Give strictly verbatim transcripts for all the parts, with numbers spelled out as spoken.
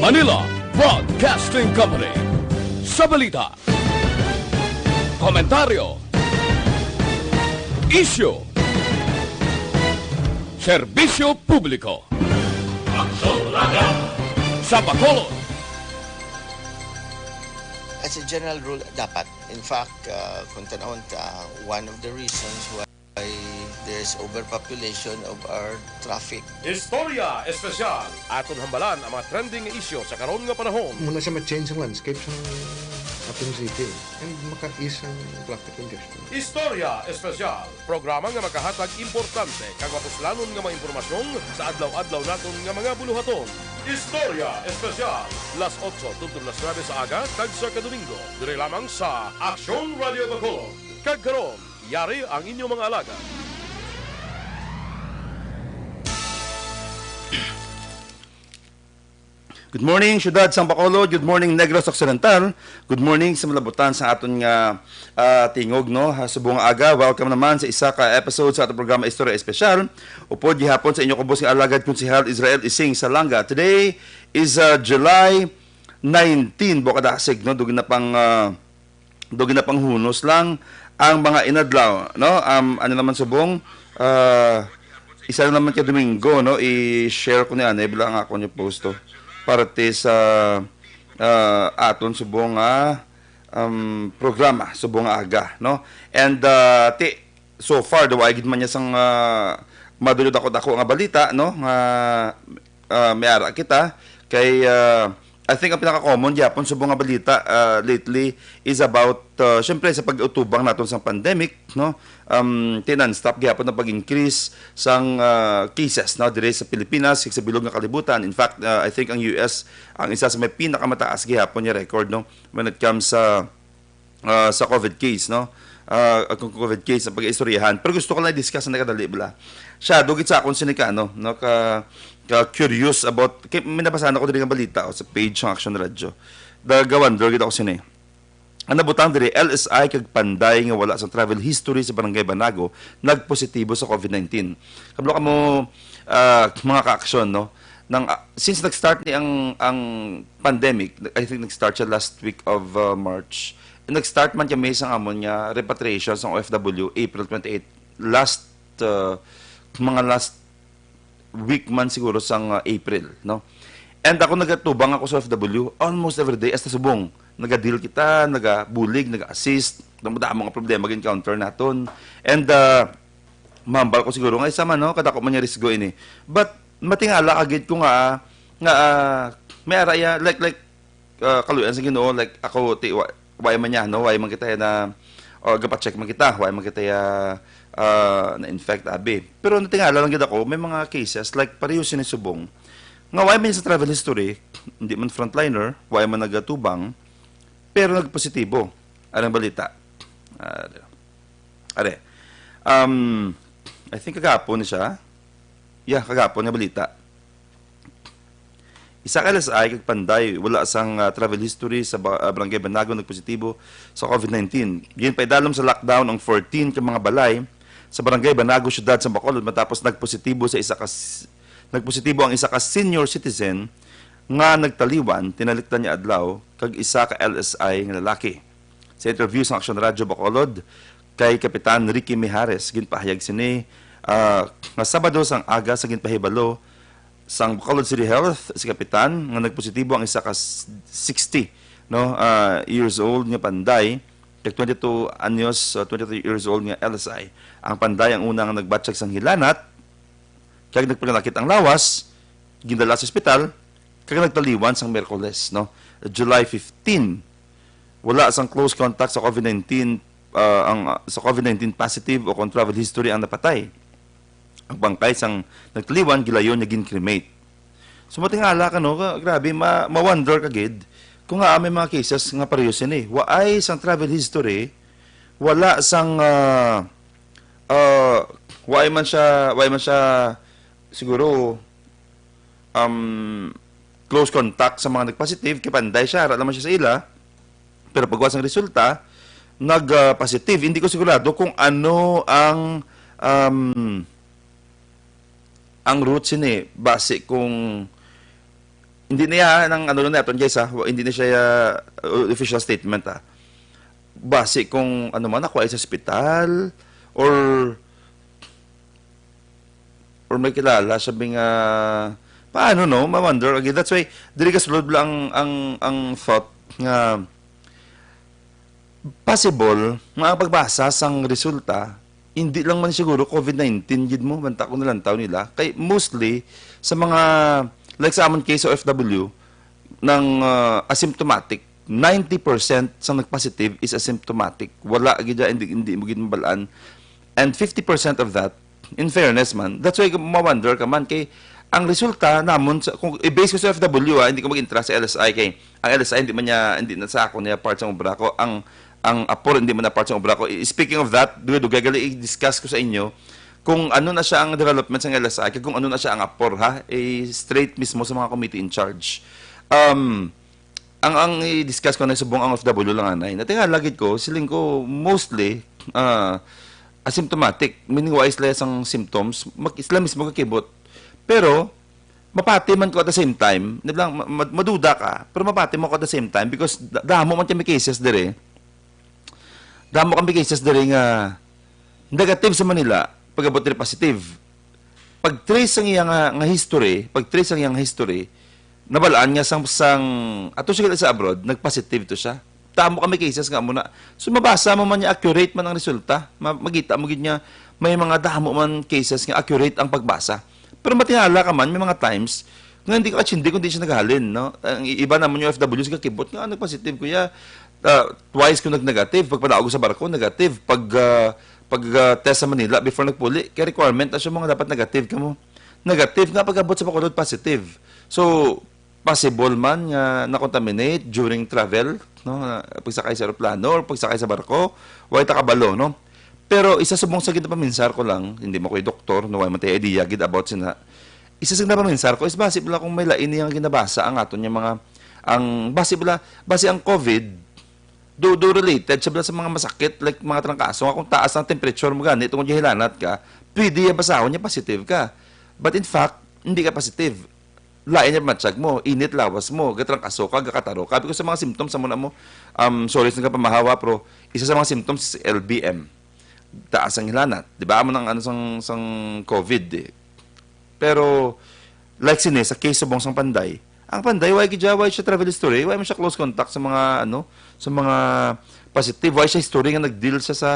Manila Broadcasting Company. Sa balita, komentaryo, isyu, serbisyo publiko. Sa Bacolod, As a general rule, dapat. In fact, uh, kung tanawon ta, one of the reasons why there's overpopulation of our traffic. Istorya Espesyal. Aton hambalan ang mga trending nga isyu sa karon nga panahon. Muna siya ma-change ang landscape sa ating city. And maka-ease ang traffic congestion. Istorya Espesyal. Programa nga makahatag importante kag mapuslanon nga mga impormasyon sa adlaw-adlaw naton nga mga buluhaton. Istorya Espesyal. Las otso tubtob las nuebe sa aga kag sa kadomingo. Diri lamang sa Aksyon Radio Bacolod. Kag karon, yari ang inyong mga alagad. Good morning, Syudad sang Bacolod. Good morning, Negros Occidental. Good morning sa malabutan sa aton nga ah, tingog, no? Ha, subong nga aga, welcome naman sa isa ka episode sa aton programa Istorya Espesyal. Upod gihapon sa inyo kubos nga alagad, Konsehal Israel Ising Salanga. Today is uh, July nineteen, buka dasig, no? Dugi na pang uh, dugi na pang hunos lang ang mga inadlaw, no? Um, ano naman subong, uh, isa na naman ka Domingo, no? I-share ko ni Anay, bila nga ako niyo posto. Parte sa uh, aton subong nga um, programa, subong nga aga, no? And uh, ti, so far, daw ay gid man niya sang uh, madulod ako dako nga balita, no? Nga uh, may ara kita kay uh, I think ang pinaka-common gyapon subong nga balita uh, lately is about uh, syempre sa pag-utubang naton sang pandemic, no? Um, ti non-stop gyapon ang pag-increase sang uh, cases, no, dire sa Pilipinas kag sa bilog nga kalibutan. In fact, uh, I think ang U S ang isa sa may pinakamataas gihapon nga record, no, when it comes sa uh, sa COVID case, no? Uh, kung COVID case ang pag-istoryahan. Pero gusto ko lang i-discuss na kadali bala. Siya, dugit sa akon sini ka, ano, no? Ka, ka curious about, kay may nabasa na ko diri nga balita oh, sa page ng Action Radio. Nagawonder gid ako sini. Ang nabutang diri, L S I kag Panday nga wala sa travel history sa Barangay Banago nagpositibo sa COVID nineteen. Kablo kamo uh, mga ka-aksyon, no? Nang, uh, since nag-start ni ang ang pandemic, I think nag-start siya last week of uh, March. Nag-start man kami sa amon nga repatriation sa O F W April twenty-eight, last uh, mga last week man siguro sang uh, April, no? And ako nagatubang ako sa O F W almost every day hasta subong. Nagadeal kita, nagabulig, naga-assist. Damo-damo nga problema gin-encounter naton. And uh, mahambal ko siguro nga isa man, no, kadako man nga risgo ini. But matingala ka gid ko nga nga uh, may araya like like uh, kaluyan sa Ginoo, like ako ti wa, wa man niya, no, wa man kita na o gapacheck man kita, wa man kita uh, na-infect abi. Pero natingala lang gid ako, may mga cases like pareho sini subong nga wa man sa travel history, hindi man frontliner, wa man nagatubang, pero nagpositibo. Arang balita. Uh, are. Um, I think kagapon siya. Yeah, kagapon nga balita. Isa ka L S I kag Panday wala sang uh, travel history sa ba- uh, Barangay Banago nagpositibo sa COVID nineteen. Ginpaidalom sa lockdown ang fourteen ka mga balay sa Barangay Banago, Siyudad sa Bacolod matapos nagpositibo sa isa ka nagpositibo ang isa ka senior citizen nga nagtaliwan tinalikdan niya adlaw kag isa ka L S I nga lalaki. Sa interview sa Action Radio Bacolod kay Kapitan Ricky Mijares, ginpahayag sini uh, nga Sabado sang aga sa ginpahibalo sang Bacolod City Health si Kapitan nga nagpositibo ang isa ka sixty no uh, years old nga panday kag twenty-two anyos uh, twenty-two years old nga L S I. Ang panday ang una nga nagbatyag sang hilanat kag nagpangalakit ang lawas, gindala sa ospital kag nagtaliwan sang Miyerkules, no, July fifteen. Wala sang close contact sa COVID nineteen uh, ang sa COVID nineteen positive o kung travel history ang napatay. Ang bangkay sang nagtaliwan gilayon nga gin-cremate. So matingala ka no, grabe ma, ma-wonder ka gid kung nga may mga cases nga pareho sini. Waay sang travel history, wala sang uh, uh, waay man siya, waay man siya siguro um, close contact sa mga nagpositive, kipanday siya, ara naman siya sa ila. Pero pagwas ang resulta, nag-positive. Uh, Hindi ko sigurado kung ano ang um, ang root sini base kung Hindi niya nang ano lang naton, guys, ha? Wa-, hindi na siya, uh, official statement, ha? Basi kung ano man, ako ay sa ospital, or, or may kilala siya, bing, ah, paano, no? Ma-wonder again. That's why, diri ka sulod lang ang, ang, ang thought nga possible nga ang pagbasa sang resulta, hindi lang man siguro COVID nineteen gid mo, banta kung nalantaw nila. Kay mostly, sa mga, like sa amon case sa O F W, ng, ah, asymptomatic, ninety percent sa nag-positive is asymptomatic. Wala gid, hindi, hindi mo gid mabalaan. And fifty percent of that, in fairness man, that's why ma-wonder ka man kay ang resulta namon sa, kung i-base ko sa O F W, ah, hindi ko mag-intra sa L S I kay ang L S I hindi man niya, hindi na sa ako niya part sa obra ko. Ang, ang apor hindi man na part sa obra ko. I-, speaking of that, dugay-dugay gali i-discuss ko sa inyo kung ano na siya ang development sa L S I kag kung ano na siya ang apor, ha, i-straight mismo sa mga committee in charge. Um, ang, ang i-discuss ko na subong ang O F W lang anay. Natingala gid ko, siling ko mostly, ah, asymptomatic, meaning wa sila sang symptoms, mag-, sila mismo kakibot. Pero mapati man ko at the same time, nablang, ma-, ma-, maduda ka, pero mapati mo ko at the same time because da-, damo man kami cases dire. Damo kami cases dire nga negative sa Manila, pag-abot dire positive. Pag-trace ang iya nga, nga history, pag-trace ang iya nga history, nabalaan nga sang, sang, ato siya sa abroad, nag-positive to siya. Damo kami cases nga amo na. So, mabasa mo man niya, accurate man ang resulta. Ma-, magita mo gid nga may mga damo man cases nga accurate ang pagbasa. Pero matingala ka man, may mga times nga hindi ko katsindi kung di siya naghalin, no? Ang i-, iba naman yung O F W, sige, kibot nga, nag-positive ko ya. Ah, twice ko nag-negative. Pag panaog sa barko, negative. Pag, ah, pag, ah, test sa Manila, before nagpuli, kay requirement na siya mga dapat negative ka mo. Negative nga, pag-abot sa Bacolod, positive. So, possible man nga na-contaminate during travel, no? Na pagsakay sa eroplano or pagsakay sa barko, way ta kabalo, no? Pero isa subong sa ginapaminsar ko lang, hindi mo ko'y doktor, no, way man tayo idea gid about sina. Isa sa ginapaminsar ko is basi bala kung may lain niyang ginabasa ang aton niya mga, ang basi bala, basi ang COVID, do, do related siya bala sa mga masakit, like mga trangkaso, nga kung taas ang temperature mo gani, tungod yung hilanat ka, pwede yung basahon niya positive ka. But in fact, hindi ka positive. Lain niya matsyag mo, init lawas mo, gatrangkaso ka, gakataro ka. Because sa mga symptoms, sa muna mo, um, sorry sa pamahawa, pero isa sa mga symptoms is L B M. Taas ang hilanat. Di ba? Amo nang ano sang, sang COVID eh. Pero, like sini, sa case subong sang Panday, ang Panday, why gid siya, why siya travel history? Why mo siya close contact sa mga, ano, sa mga positive? Why siya history nga nag-deal siya sa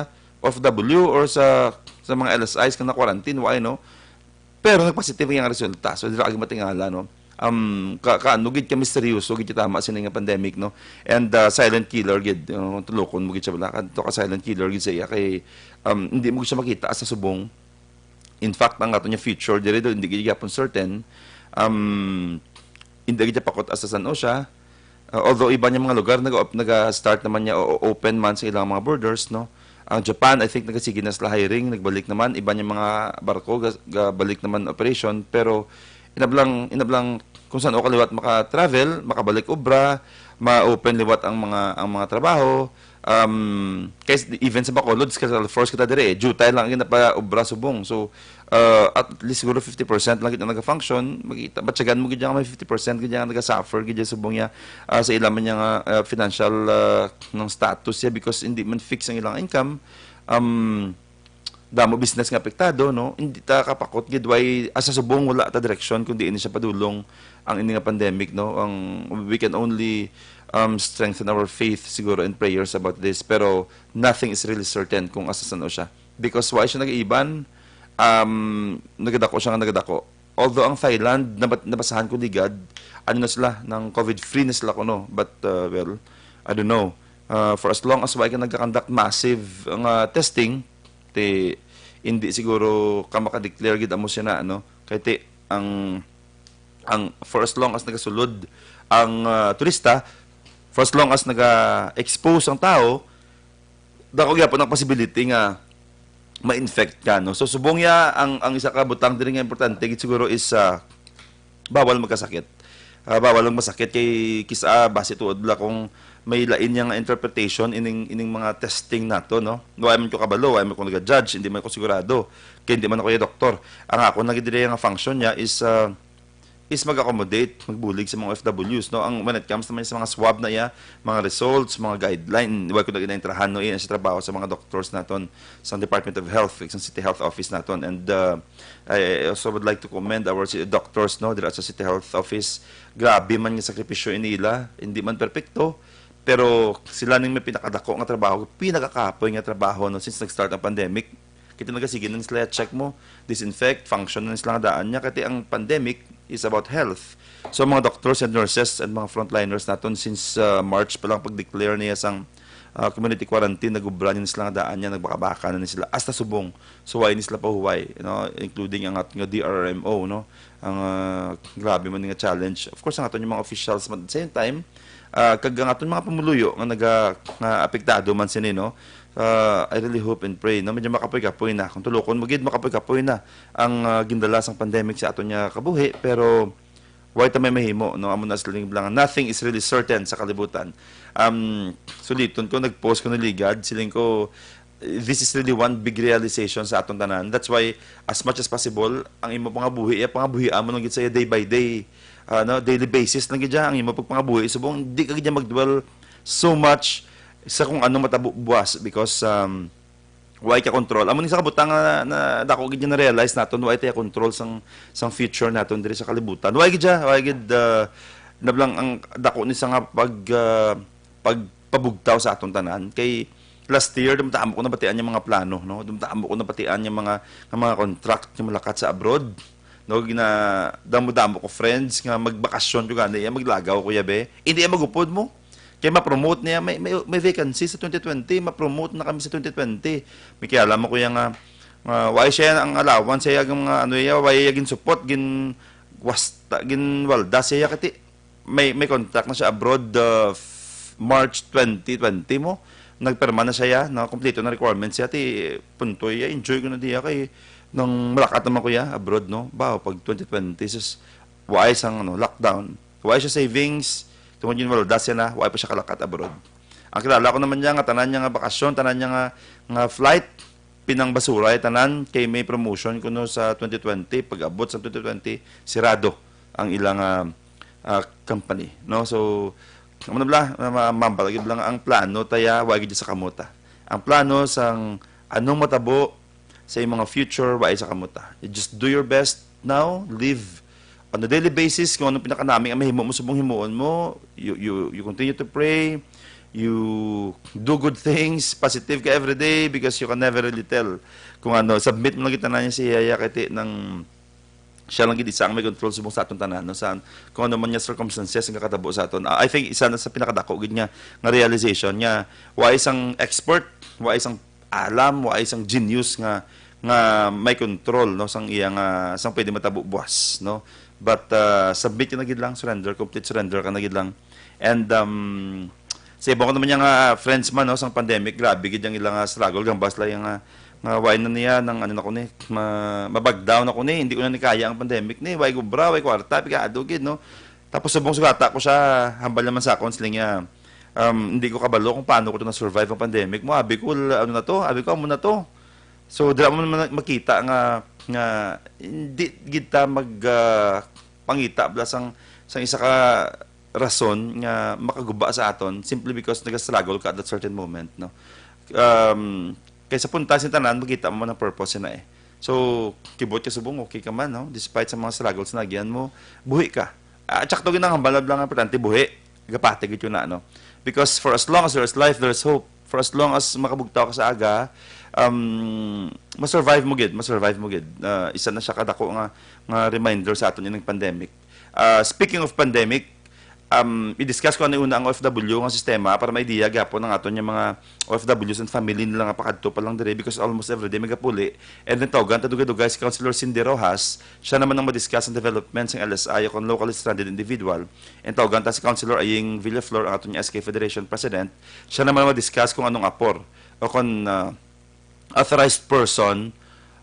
O F W or sa, sa mga L S Is nga na-quarantine? Why, no? Pero nag-positive ang resulta. So, dira agi matingala, no? Um, ka, kaano gid ka misteryoso gid tama sini nga pandemic, no? And, uh, silent killer gid, uh, tulokon mo gid siya bala. Kadto ka silent killer gid sa iya kay, um, hindi mo gid siya makita sa subong. In fact, ang ato niya future diri do, hindi gid gyapon certain. Um, hindi gid pakot asa san-o siya. Uh, although iba niya mga lugar naga, naga-start naman niya o o- open man sa ilang mga borders, no. Ang Japan, I think, nagasige na sila hiring, nagbalik naman, iba niya mga barko ga, gabalik naman operation, pero inablang, inablang kung saan o kaliwat maka-travel, makabalik obra, ma-open liwat ang mga, ang mga trabaho. Um, kay s-, even sa Bacolod, Schedule Force kita dire, eh, jutay lang ang ginapa-obra subong. So, uh, at least siguro fifty percent lang gid ang naga-function, makita, batyagan mo gid nga may fifty percent gid nga naga-suffer gid subong niya, ah, sa ila man niya nga, ah, financial, ah, ng status siya because hindi man fix ang ilang income. Um, damo business nga apektado, no? Hindi ta kapakot gid why, ah, sa subong wala ta direksyon kung diin siya padulong ang ini nga pandemic, no? Ang, we can only, um, strengthen our faith siguro and prayers about this, pero nothing is really certain kung asa san-o siya. Because why siya nag-iban, um, nagadako siya nga nagadako. Although ang Thailand, nabat-, nabasahan ko ligad, ano na sila, ng COVID free na sila kuno. But, uh, well, I don't know. Uh, for as long as why ka nagka-conduct massive nga testing, ti, hindi siguro ka maka-declare gid amo siya na, ano. Kay ti, ang, ang, for as long as nagasulod ang, uh, turista, for as long as naga-expose ang tao, dako gyapon ang possibility nga ma-infect ka, no? So, subong ya, ang, ang isa ka butang diri nga importante gid siguro is, ah, bawal magkasakit. Ah, bawal lang masakit kay kisa basi tuod la kung may lain niya nga interpretation ining, ining mga testing nato, no? Wa man ko kabalo, wa man ko naga-judge, hindi man ko sigurado. Kay hindi man ako ya doktor. Ang ako na gid diri nga function niya is, ah, is mag-accommodate, magbulig sa mga O F Ws, no? Ang, when it comes naman sa mga swab na iya, mga results, mga guideline, wa ko na ginaintrahan, no? Iya sa trabaho sa mga doctors naton sa Department of Health, sa City Health Office naton. And, uh, I also would like to commend our ci- doctors, no, dira sa City Health Office. Grabe man nga sakripisyo inila, hindi man perpekto, pero sila ning may pinakadako nga trabaho, pinakakapoy nga trabaho, no, since nag-start ang pandemic. Kita nagasige na sila, check mo, disinfect, function na sila nga daan niya. Kati ang pandemic is about health. So, mga doctors and nurses and mga frontliners naton, since, uh, March pa lang pag-declare niya sang, uh, community quarantine, nagubra niya sila nga daan niya, nagbakabaka na ni sila. Hasta subong, suway ni sila pahuway, you know, including ang aton nga D R R M O, no? Ang, uh, grabe man nga challenge. Of course, ang aton yung mga officials, but at the same time, uh, kag ang aton mga pumuluyo nga naga, nga apektado man sini, no? Uh, I really hope and pray, no? Medyo makapoy-kapoy na. Kung tulokon mo gid, makapoy-kapoy na ang, uh, gindala sang pandemic sa aton nga kabuhi, pero why ta may mahimo, no? Amo na siling lang, nothing is really certain sa kalibutan. Um, suliton ko, nag-post ko na ligad, siling ko, this is really one big realization sa aton tanan. That's why, as much as possible, ang imo pangabuhi, iya pangabuhi amo lang gid sa iya day by day, ano, daily basis lang gid siya, ang imo pagpangabuhi. Subong, di ka gid magdwell so much sa kung anong matabo buwas because, um, why ka control. Amo ni sa kabutang na, na dako gid na realize naton, why tayo control sang, sang future naton diri sa kalibutan. Why gid siya? Why gid, uh, nablang ang dako ni sa nga pag, uh, pagpabugtaw sa aton tanan? Kay last year, dumtamo ko nabatian yung mga plano, no? Dumtamo ko nabatian yung mga, nga mga contract nga malakat sa abroad. No, gina, damo-damo ko friends nga magbakasyon jud gani, iya maglagaw ko yabe. Hindi iya magupod mo. Kay ma-promote niya, may, may, may vacancy sa twenty twenty, ma-promote na kami sa twenty twenty. May kialam mo kuya nga, nga, why siya ang allowance, siya yung mga, ano, iya, why iya gin support, gin wasta, gin walda siya, kati may, may contract na siya abroad, uh, f-, March twenty twenty mo. Nagpirma na siya, ya, no? Kompleto na requirements siya, ti punto iya, enjoy ko na diya kay nang malakat naman ko ya, abroad, no? Ba, pag twenty twenty, sus, waay sang, ano, lockdown. Waay siya savings, tungod yun, wala, das siya na, waay pa siya kalakat abroad. Ang kilala ko naman niya, nga tanan niya nga bakasyon, tanan niya nga, nga flight, pinangbasura ya tanan, kay may promotion kuno sa twenty twenty, pag-abot sa twenty twenty, sirado ang ilang, ah, ah, company, no? So, amo na bala, ma-, ma-, mambal gid lang ang plano taya, wa gid sa kamuta. Ang plano sang anong matabo sa imong mga future, wa sa kamuta. You just do your best now, live on a daily basis kung anong pinakanami ang mahimo mo, subong himuon mo, you, you, you continue to pray, you do good things, positive ka every day because you can never really tell kung ano, submit mo lang kita na niya si Yaya kay ti-, nang siya lang gid isa ang may control subong sa aton tanan, no? Sa kung ano man nga circumstances nga katabo sa aton. Ah, I think isa na sa pinakadako gid nga, nga realization nga wa isang expert, wa isang alam, wa isang genius nga, nga may control, no, sang iya nga, sang pwede matabo buwas, no? But, uh, submit ka na gid lang, surrender, complete surrender ka na gid lang. And, um, sa iba ko naman niya nga friends man, no, sang pandemic, grabe gid ang ilang, ah, struggle, gambas lang yung, ah, nga, why na niya, nang ano na ko ni, ma-, mabag down ako ni, hindi ko na ni kaya ang pandemic ni, why gubra, why kwarta, pikado gid, no? Tapos subong sugata ko siya, hambal naman sa akon, sila niya, um, hindi ko kabalo kung paano ko to na-survive ang pandemic mo. Abi ko, l-, ano na to? Abi ko, amo na to. So, dira mo naman makita nga, nga hindi gid ta mag, ah, pangita bala sang, sang isa ka rason nga makaguba sa aton simply because nag-struggle ka at that certain moment, no? Um, kay sa punta sin tanan, makita mo man ang purpose na eh. So, kibot ka subong, okay ka man, no? Despite sa mga struggles na agian mo, buhi ka. Ah, tsakto gid ang hambal lang, importante buhi. Gapati gid yun na, no? Because for as long as there is life, there is hope. For as long as makabugtaw ka sa aga, um, ma-survive mo gid, ma-survive mo gid. Ah, isa na siya kadako nga, nga reminder sa aton ining pandemic. Ah, speaking of pandemic, um, i-discuss ko ani una ang O F W nga sistema para may idea gyapon ang aton nga mga O F Ws and family nila nga pakadto pa lang diri because almost every day may gapuli. And then tawgan ta dugay-dugay si Councilor Cindy Rojas, siya naman ang ma-discuss ang development sang L S I o kon locally stranded individual. And tawgan ta si Councilor Aying Villaflor, ang aton S K Federation President, siya naman ang ma-discuss kung anong apor o kon, ah, authorized person,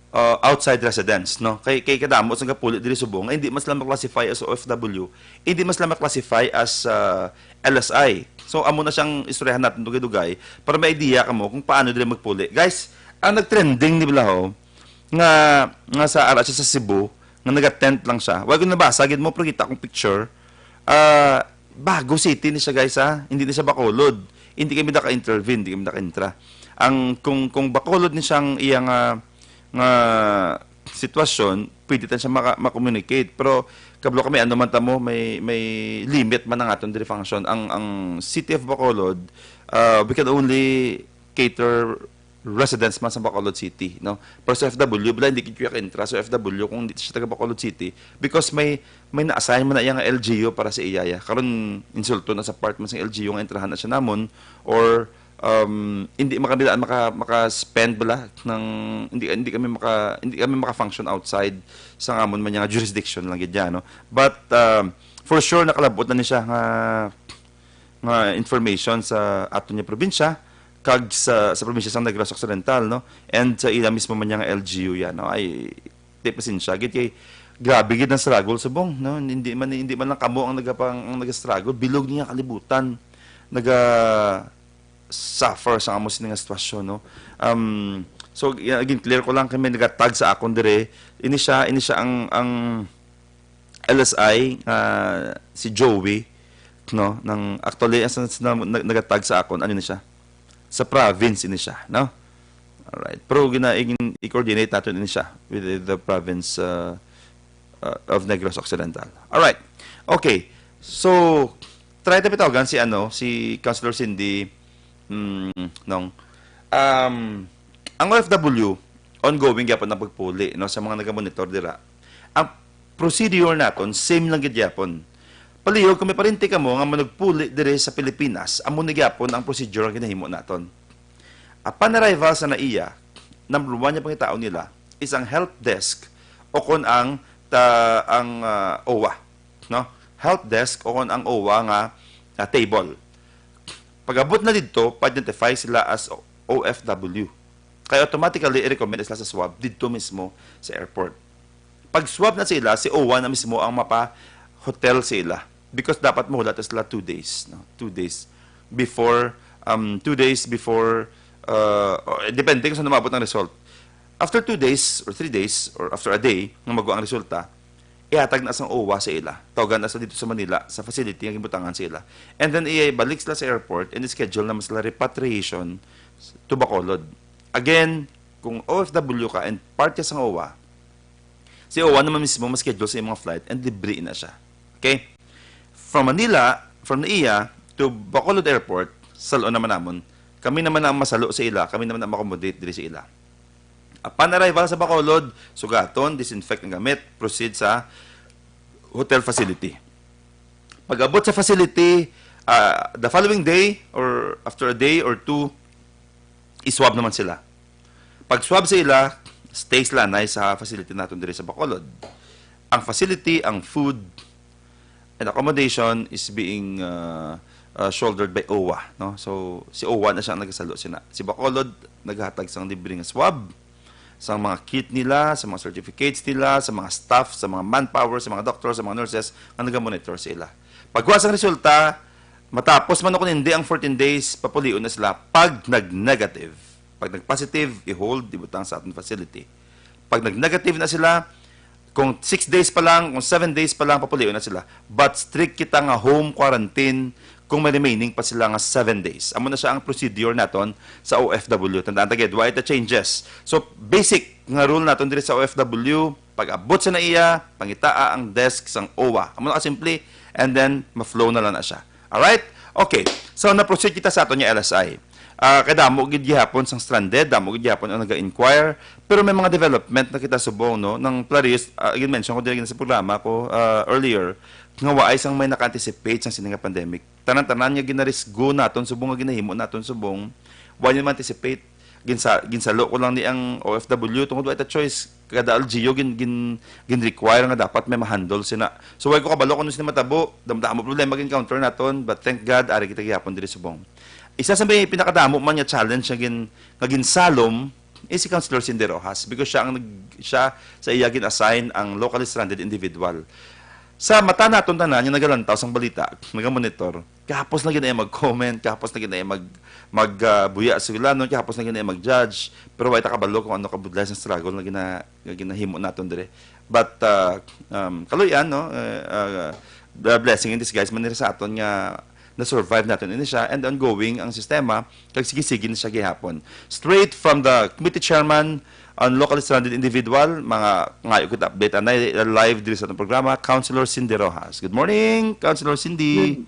uh, outside residence, no? Kay, kay kadamo sa gapuli diri subong, hindi man sila ma-classify as O F W, hindi man sila ma-classify as, uh, L S I. So, amo na siyang istoryahan natin dugay-dugay para may idea kamo kung paano diri magpuli. Guys, ang nagtrending ni Blaho nga, nga sa ara siya sa Cebu, nga naga-tent lang siya. Wa ko nabasa gid mo, pero kita kong picture. Ah, Bago City ni siya, guys, ha? Hindi ni siya Bacolod. Hindi kami naka-intervene, hindi kami naka-intra. Ang, kung, kung Bacolod ni siyang iya nga, nga sitwasyon, pwede ta siya maka-, ma-communicate. Pero, kablo kami, ano man ta mo, may, may limit man ang aton diri function. Ang, ang City of Bacolod, uh, we can only cater residents man sa Bacolod City, no? Pero sa F W, bala, hindi gid ka intra sa F W kung hindi siya taga Bacolod City, because may, may na-assign man na iya nga L G U para sa iya, ya. Karon, insulto na sa part man sa L G U nga intrahan na siya namon, or, um, hindi man kami daan maka-, maka-spend, bala, ng, hindi, hindi kami maka-, hindi kami maka-function outside sa amon man nga jurisdiction lang gid, ya, no? But, um, for sure, nakalabot na ni siya nga, nga information sa aton nga probinsya, kag sa, sa probinsya sa Negros Occidental, no? And sa ila mismo man nga L G U, ya, no? Ay, di, pasensya gid kay grabe gid ang struggle subong, no? Hindi man, hindi man lang kamo ang nagapang-, ang nag-struggle, bilog niya kalibutan naga-suffer sa amo sini nga sitwasyon, no? Um, so, y-, again, clear ko lang, kay may nagatag sa akon dire. Ini siya, ini siya ang, ang L S I, ah, si Joey, no? Nang, actually, ang sa, sa, nag-, nagatag sa akon, ano ni siya? Sa province ini siya, no? Alright. Pero gina-, i-, i-coordinate natin ini siya with the, the province, uh, uh, of Negros Occidental. Alright. Okay. So, try ta bitawagan si, ano, si Councilor Cindy, mm, nong, um, ang O F W, ongoing gyapon ang pagpuli, no, sa mga nagamonitor dira. Ang procedure naton, same lang gid gyapon. Palihog kung may paryente kamo nga manugpuli diri sa Pilipinas, amo ni gyapon ang procedure nga ginahimo naton. Upon arrival sa NAIA, number one nga pangitaon nila is ang help desk o kon ang ta-, ang, ah, OWWA, no? Help desk o kon ang OWWA nga, ah, table. Pag-abot na didto, pa-identify sila as O F W. Kaya automatically, i-recommend sila sa swab didto mismo sa airport. Pag-swab na sila, si OWWA na mismo ang mapa-hotel sa ila. Because dapat mahulat sila two days, no? Two days before, um, two days before, uh, o, eh, depende kung saan umabot ang result. After two days or three days or after a day nga magwa ang resulta, ihatag na sang OWWA sa ila. Tawgan na sila dito sa Manila, sa facility nga ginbutangan sa ila. And then, ibalik sila sa airport and schedule naman sila repatriation to Bacolod. Again, kung O F W ka and part ka sang OWWA, si OWWA naman mismo ma-schedule sa imong flight and libre na siya. Okay? From Manila, from NAIA to Bacolod Airport, salo naman namon. Kami naman ang masalo sa ila, kami naman ang accommodate diri sa ila. Upon arrival sa Bacolod, sugaton, disinfect ang gamit, proceed sa hotel facility. Pag-abot sa facility, ah, the following day or after a day or two, i-swab naman sila. Pag-swab sa ila, stay sila anay sa facility naton diri sa Bacolod. Ang facility, ang food, and accommodation is being, uh, uh, shouldered by OWWA, no? So, si OWWA na siya ang nagasalo sina. Si Bacolod naghatag sang libre nga swab, sa mga kit nila, sa mga certificates nila, sa mga staff, sa mga manpower, sa mga doctor, sa mga nurses nga nagamonitor sa ila. Pagkuha sang resulta, matapos man o kung hindi ang fourteen days, papulion na sila pag nag-negative. Pag nag-positive, i-hold, ibutang sa aton facility. Pag nag-negative na sila, kung six days pa lang, kung seven days pa lang, papulion na sila. But strict kita nga home quarantine kung may remaining pa sila nga seven days. Amo na siya ang procedure naton sa O F W. Tandaan ta gid, why the changes? So, basic nga rule naton diri sa O F W, pag-abot sa NAIA, pangitaa ang desk sang OWWA. Amo na kasimple, and then ma-flow na lang na siya. Alright? Okay. So, na-proceed kita sa aton nga L S I. Ah, kay damo gid gihapon sang stranded, damo gid gihapon ang naga-inquire, pero may mga development na kita subong, no? Nang Clarius, ah, gin-mention ko diri sa programa ko, ah, earlier, nga waay sang may naka-anticipate sang sini nga pandemic. Tanan-tanan nga ginarisgo naton subong, nga ginahimo naton subong, wa niya ma-anticipate. Ginsa-, ginsalo ko lang ni ang O F W tungod wa ita choice. Kada L G U gin-, gin-, gin-require nga dapat may ma-handle sina. So, way ko kabalo kung ano sila matabo. Damdamo problema gin-encounter naton, but thank God, ari kita gihapon diri subong. Isa sa may pinakadamo man nga challenge nga gin-, nga ginsalom is si Councilor Cindy Rojas, because siya ang nag-, siya sa iya gin-assign ang locally stranded individual. Sa mata naton tanan nga nagalantaw sang balita, nagamonitor, Kahapos na gid mag-comment, kahapos na gid mag, mag, ah, buya sa sulanon, kahapos na gid mag-judge, pero wa ta kabalo kung ano kabudlay sa struggle nga gina-, nga ginahimo naton dire. But, ah, um, kaluy-an, no? Eh, ah, the blessing in disguise man ni sa aton nga na-survive naton ini siya and ongoing ang sistema, kag sige-sige ni siya gihapon. Straight from the committee chairman on locally stranded individual, mga ngayo kita update anay live diri sa atong programa, Councilor Cindy Rojas. Good morning, Councilor Cindy.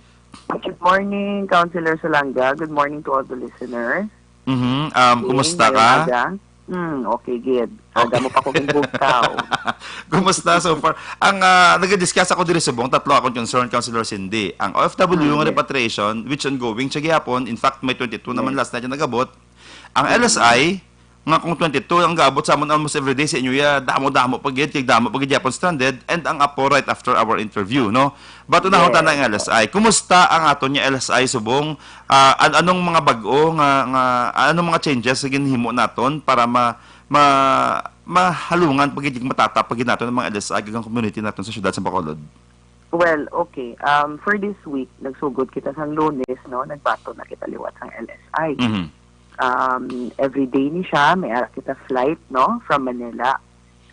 Good, good morning, Councilor Salanga. Good morning to all the listeners. Mhm. Um, kumusta Ngayong ka? aga. Hmm, okay, gid. Aga Okay. mo pa ko ginbugtaw. Kumusta so far? Ang ah, nag-discuss ako diri subong, tatlo akong concern, Councilor Cindy. Ang O F W Hmm, nga yes. Repatriation, which ongoing siya gihapon. In fact, may twenty-two naman Yes. last night yung nagabot. Ang Mm. L S I, nga kung twenty-two ang gaabot sa amon almost every day sa inyo, ya, damo-damo pa gid, kay damo pa gid yapon stranded, and ang apo right after our interview, no? But unahon ta na Yes. ang L S I. Kumusta ang aton nga L S I subong? Ah, an- anong mga bag-o nga, nga anong mga changes nga ginhimo naton para ma, ma mahalungan pa gid, matata pa gid naton ang mga L S I kag ang community naton sa siyudad sa Bacolod? Well, okay. Um, for this week, nagsugod kita sang Lunes, no? Nagbaton na kita liwat sang L S I. Mhm. Um, every day ni siya, may ara kita flight, no? From Manila.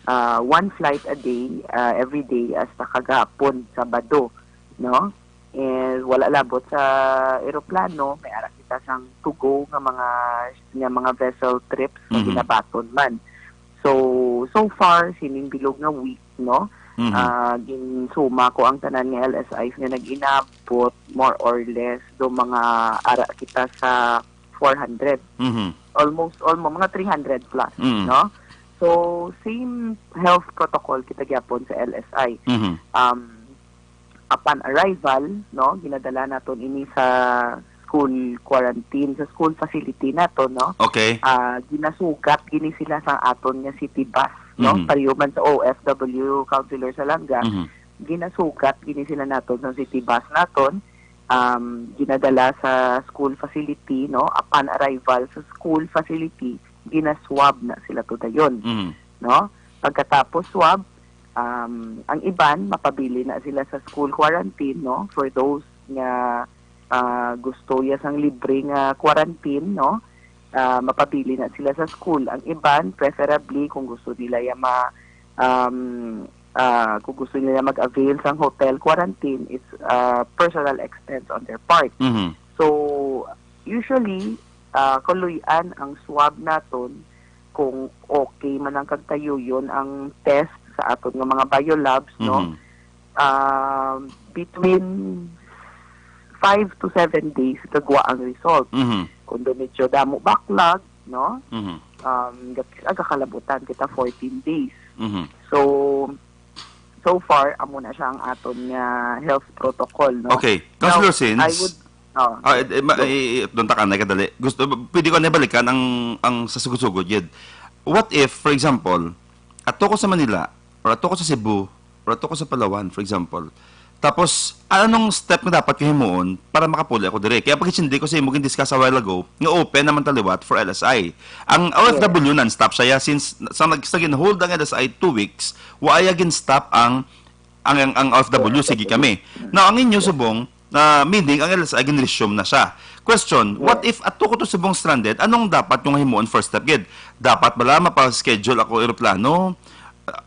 Uh, one flight a day, uh, every day, hasta kagahapon, Sabado, no? And wala labot sa eroplano, may ara kita sang to go nga mga nga mga vessel trips nga Mhm. ginabaton man. So, so far, sining bilog nga week, no? Mhm. Ah, ginsuma ko ang tanan nga L S Is nga nag-inabot, more or less, do mga ara kita sa four hundred. Mhm. Almost, almost, mga three hundred plus, Mm. no? So, same health protocol kita gyapon sa L S I. Mhm. Um, upon arrival, no, ginadala naton ini sa school quarantine, sa school facility nato, no? Okay. Ah, ginasugat gini sila sa aton nga city bus, no? Mhm. Pareho man sa O F W, Councilor Salanga, Mhm. ginasugat gini sila naton sa city bus naton. Um, ginadala sa school facility, no? Upon arrival sa school facility, ginaswab na sila to dayon, Mhm. no? Pagkatapos swab, um, ang iban mapabilin na sila sa school quarantine, no? For those nga ah, gusto ya sang libre nga quarantine, no? Ah, mapabilin na sila sa school. Ang iban, preferably, kung gusto nila ya ma, um, ah, kung gusto nila mag-avail sang hotel quarantine, it's, ah, personal expense on their part. Mhm. So, usually, ah, kaluy-an ang swab naton kung okay man ang kagtayuyon ang test sa aton nga mga biolabs, no? Mhm. Ah, between five to seven days kagwa ang result. Mhm. Kung do medyo damo backlog, no? Mhm. Um, gak- aga kalabutan kita fourteen days. Mhm. So, so far, amo na siya ang aton nga health protocol, no? Okay. Now, Councilor Sins, I would, oh, ah, eh, eh, ma- go. eh, eh, doon ta ka na kadali. Gusto, pwede ko na balikan ang, ang sa sugod-sugod, yun. What if, for example, ato ko sa Manila, or ato ko sa Cebu, or ato ko sa Palawan, for example, tapos, anong step nga dapat ko himuon para makapuli ako dire? Kaya pag-intindi ko sa imo gin-discuss a while ago, nga open naman ta liwat for L S I. Ang O F W non-stop siya, since sa nag-, sa gin-hold ang L S I two weeks, wa ya gin-stop ang, ang, ang, ang O F W, sige kami. Now, ang inyo subong, na meaning ang L S I gin-resume na siya. Question, what if ato ko to subong stranded? Anong dapat yung himuon first step gid? Dapat bala mapa-schedule ako eroplano?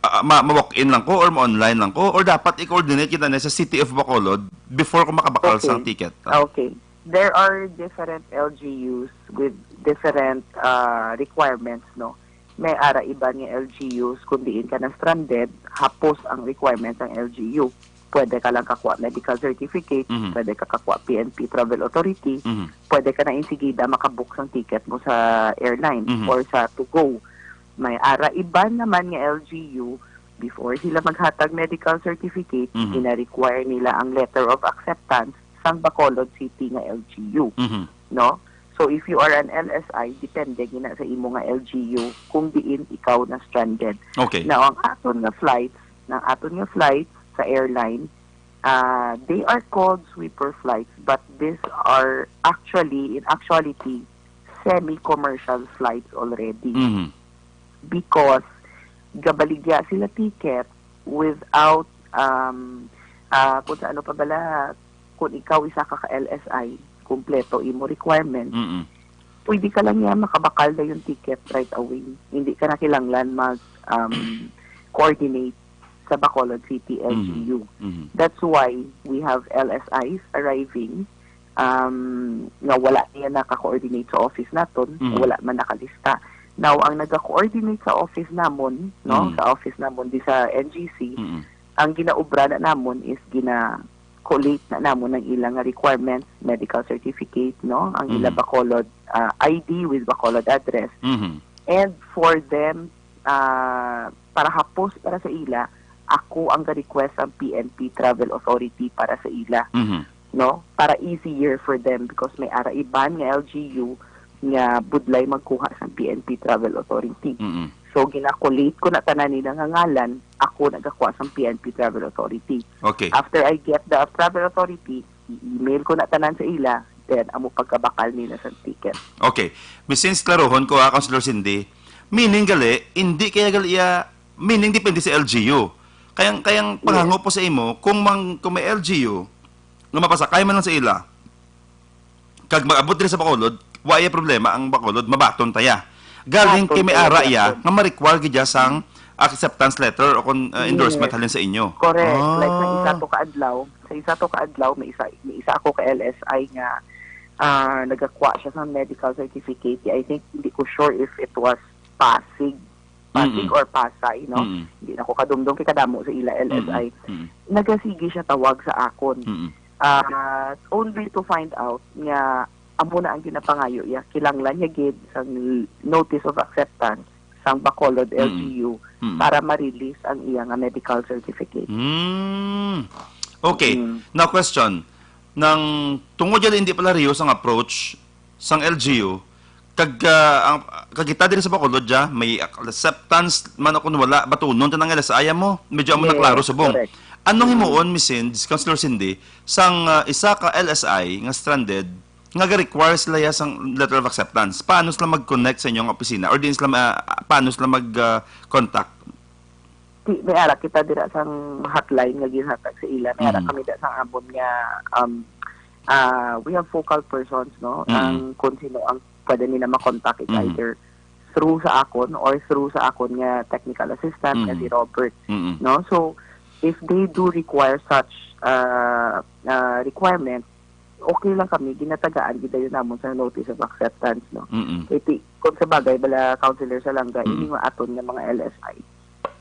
Ah, ma, ma-walk-in lang ko or ma-online lang ko? Or dapat i-coordinate kita na sa City of Bacolod before ko makabakal Okay. sa ticket? Okay. There are different L G Us with different, ah, requirements, no? May ara iban nga L G Us kung diin ka na stranded, hapos ang requirements ang L G U. Pwede ka lang kakuha medical certificate, Mhm. pwede ka kakuha P N P travel authority, Mhm. pwede ka na insigida makabook sang ticket mo sa airline Mhm. or sa to go. May ara iban naman nga L G U, before sila maghatag medical certificate, Mhm. gina-require nila ang letter of acceptance sang Bacolod City nga L G U, Mhm. no? So if you are an L S I, depende gina sa imo nga L G U kung diin ikaw na stranded. Okay. Now, ang aton nga flights, ang aton nga flights sa airline, ah, they are called sweeper flights, but these are actually, in actuality, semi-commercial flights already. Mhm. Because gabaligya sila ticket without, um, ah, kung sa ano pa bala, kung ikaw isa ka ka-L S I, kumpleto imo requirements, Mm-mm. pwede ka lang niya makabakal na yung ticket right away. Hindi ka na kinahanglan mag, um, coordinate sa Bacolod City Mm-hmm. L G U. Mm-hmm. That's why we have L S Is arriving, um, nga wala niya naka-coordinate sa office naton, Mm-hmm. wala man nakalista. Now, ang naga-coordinate sa office namon, no, Mm-hmm. sa office namon di sa N G C, Mm-hmm. ang ginaobra na namon is gina-collate na namon ang ilang requirements, medical certificate, no, ang ila Mm-hmm. Bacolod, ah, I D with Bacolod address. Mm-hmm. And for them, ah, para hapos para sa ila, ako ang ga-request ang P N P Travel Authority para sa ila, Mhm. no? Para easier for them because may ara iban nga L G U nga budlay magkuha sa P N P Travel Authority. Mm-mm. So, gina-collate ko na tanan nila nga ngalan, ako nagakuha sa P N P Travel Authority. Okay. After I get the Travel Authority, i-email ko na tanan sa ila, then amo pagkabakal nila sa ticket. Okay. Miss, since klarohon ko, ha, Councilor Cindy, meaning gali, hindi kaya gali iya, meaning depende sa L G U. Kayang, kayang Yes. pangango po sa imo, kung mang, kung may L G U, nga mapasakay man lang sa ila, kag mag-abot diri sa Bacolod, wa iya problema ang Bacolod, mabaton ta iya. Galing Baton kay may ta iya, ara iya, gyapon. nga ma-require gid iya sang acceptance letter o kon, uh, endorsement Yes. halin sa inyo. Correct. Like, sa Ah. isa to ka adlaw, sa isa to ka adlaw, may isa, may isa ako ka L S I nga, ah, nagakuha siya sa medical certificate. I think, hindi ko sure if it was Pasig, Pasig Mm-mm. or Pasay, no? Mm-mm. Hindi na ko kadumdom kay kadamo sa ila L S I. Mm-mm. Mm-mm. Nagasige siya tawag sa akon. Mm-mm. Ah, only to find out nga amo na ang ginapangayo iya. Kinahanglan niya gid sang notice of acceptance sang Bacolod Mm-mm. L G U Mm-mm. para ma-release ang iya nga medical certificate. Mm. Okay. Mm. Now, question. Nang tungod yan, hindi pala riyos ang approach sang L G U, kag, ah, ang, kag kita diri sa Bacolod, dya, may acceptance man o kung wala, batunon ta ng L S I mo. Medyo amo na Yes, klaro subong. Correct. Anong Mm. himuon, Miss Cindy, Councilor Cindy, sang, ah, isa ka L S I nga stranded, nga ga-require sila ya sang letter of acceptance? Paano sila mag-connect sa inyong opisina? Or diin sila ma-, paano sila mag, ah, contact? Ti-, may ara kita dira sang hotline nga ginhatag sa ila. May ara Mm. kami dira sang amon nga, um, ah, we have focal persons, no? Mm. Ang kung sino ang pwede nila makontak is Mm. either through sa akon or through sa akon nga technical assistant nga Mm. si Robert, Mm. no? So, if they do require such, ah, ah, requirement, okay lang kami, ginatagaan gid dayon namon sa notice of acceptance, no? Mm-mm. Kay ti-, kung sa bagay, bala, Councilor Salanga, Mm-mm. ini nga aton nga mga L S I,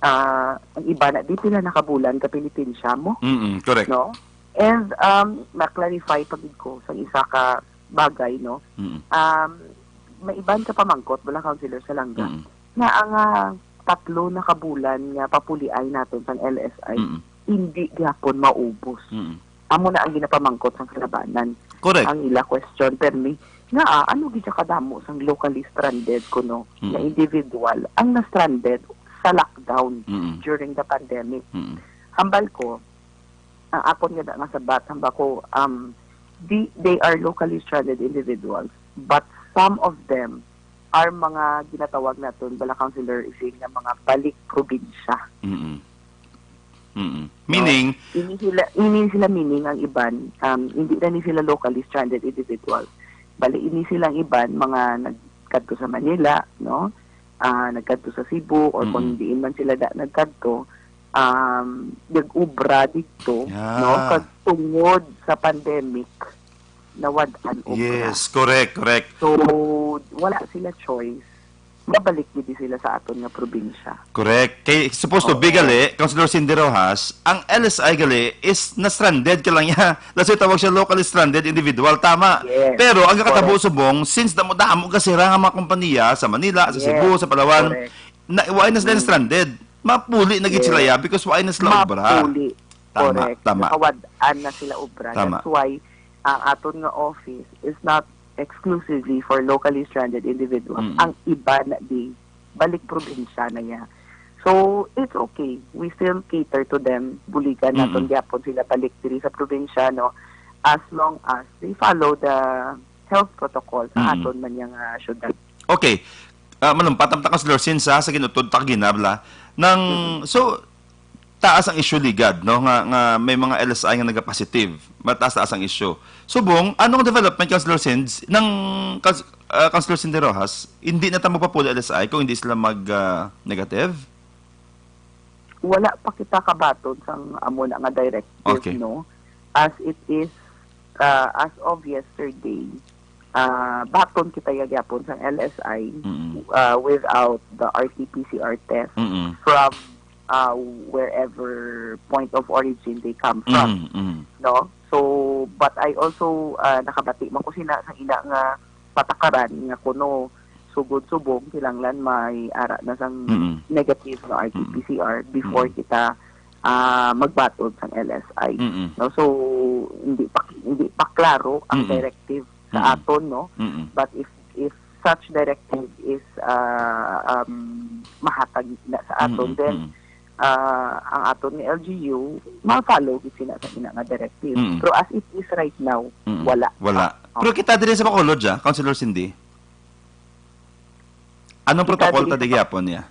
ah, ang iba na, di pila na ka bulan ka pinitensya mo, Mm-mm, correct. no? And, um, ma-clarify pa gid ko sa isa ka bagay, no? Mm-mm. Um, may iban ka pamangkot, bala, Councilor Salanga, Mm-mm. nga ang, ah, tatlo na ka bulan nga papuliay naton sang L S I, Mm-mm. hindi gyapon maubos. Mm-mm. Amo na ang ginapamangkot sang kalabanan. Correct. Ang ila question, permi, nga, ah, ano gid siya kadamo sang locally stranded kuno Mm. nga individual ang na-stranded sa lockdown Mm. during the pandemic? Mm. Hambal ko, ang akon nga, nga sabat, hambal ko, um, di, they are locally stranded individuals, but some of them are mga ginatawag naton, bala, Councilor Zing, nga mga balik probinsya. Mm-mm. Mm-mm. No? Meaning? Ini sila, ini sila meaning ang iban, um, hindi na ni sila locally stranded individuals. Bali, ini sila ang iban, mga nagkadto sa Manila, no? Ah, nagkadto sa Cebu, or kung Mm-mm. diin man sila da, nagkadto, um, nag-ubra dito, Yeah. no? Kag tungod sa pandemic, nawad-an obra. Yes, correct, correct. So, wala sila choice. Mabalik gid sila sa aton nga probinsya. Correct. Kay supposed to be Oo. gali, Councilor Cindy Rojas, ang L S I gali is na-stranded ka lang niya. That's why tawag siya locally stranded individual. Tama. Yes. Pero ang kakatabo Correct. subong, since damo-damo ka sira nga mga kompanya sa Manila, sa Yes. Cebu, sa Palawan, Correct. na, why na sila Mm. stranded? Mapuli na gid sila Yes. ya because why na sila obra? Mapuli. Tama, Correct. tama. Nakawad-an na sila obra. Tama. That's why ang aton nga office is not exclusively for locally stranded individuals. Mm. Ang iba na di, balik probinsya na ya. So, it's okay. We still cater to them. Buligan naton Mm-mm. gyapon sila balik diri sa probinsya, no? As long as they follow the health protocol sa Mm-mm. aton man yang, ah, syudad. Okay. Ah, malumpat ang takas, Lorsin, sa, sa ginutod ta ginabla. Nang, Mm-mm. so, taas ang issue, Ligad, no? Nga, nga may mga L S I nga nagapositive. Mataas-taas ang issue. Subong, anong development, Councilor Sinds, ng Couns-, ah, Councilor Cindy Rojas, hindi na ta magpapuli L S I kung hindi sila mag, ah, negative? Wala pa kita kabaton sang amo na nga directive, Okay. no? As it is, ah, as of yesterday, ah, baton kita ya gyapon sang L S I, Mm-mm. ah, without the R T P C R test Mm-mm. from, ah, wherever point of origin they come from, Mm-mm. no? So, but I also, ah, nakabati man ko sina sa ila nga patakaran nga kuno sugod subong kinahanglan may ara na sang Mm-mm. negative nga Mm-mm. R T P C R before Mm-mm. kita, ah, magbaton sang L S I. Mm-mm. No, so hindi pa, hindi pa klaro ang Mm-mm. directive sa Mm-mm. aton, no? Mm-mm. But if, if such directive is, ah, um, mahatag na sa aton, Mm-mm. then, Mm-mm. ah, ang aton nga L G U, ma-follow gid sila sa ina nga directive. Mm. Pero as it is right now, Mm. wala. Wala. Oh. Pero kita diri sa Bacolod, ah, Councilor Cindy. Anong Kita protocol diri ta sa di gyapon niya?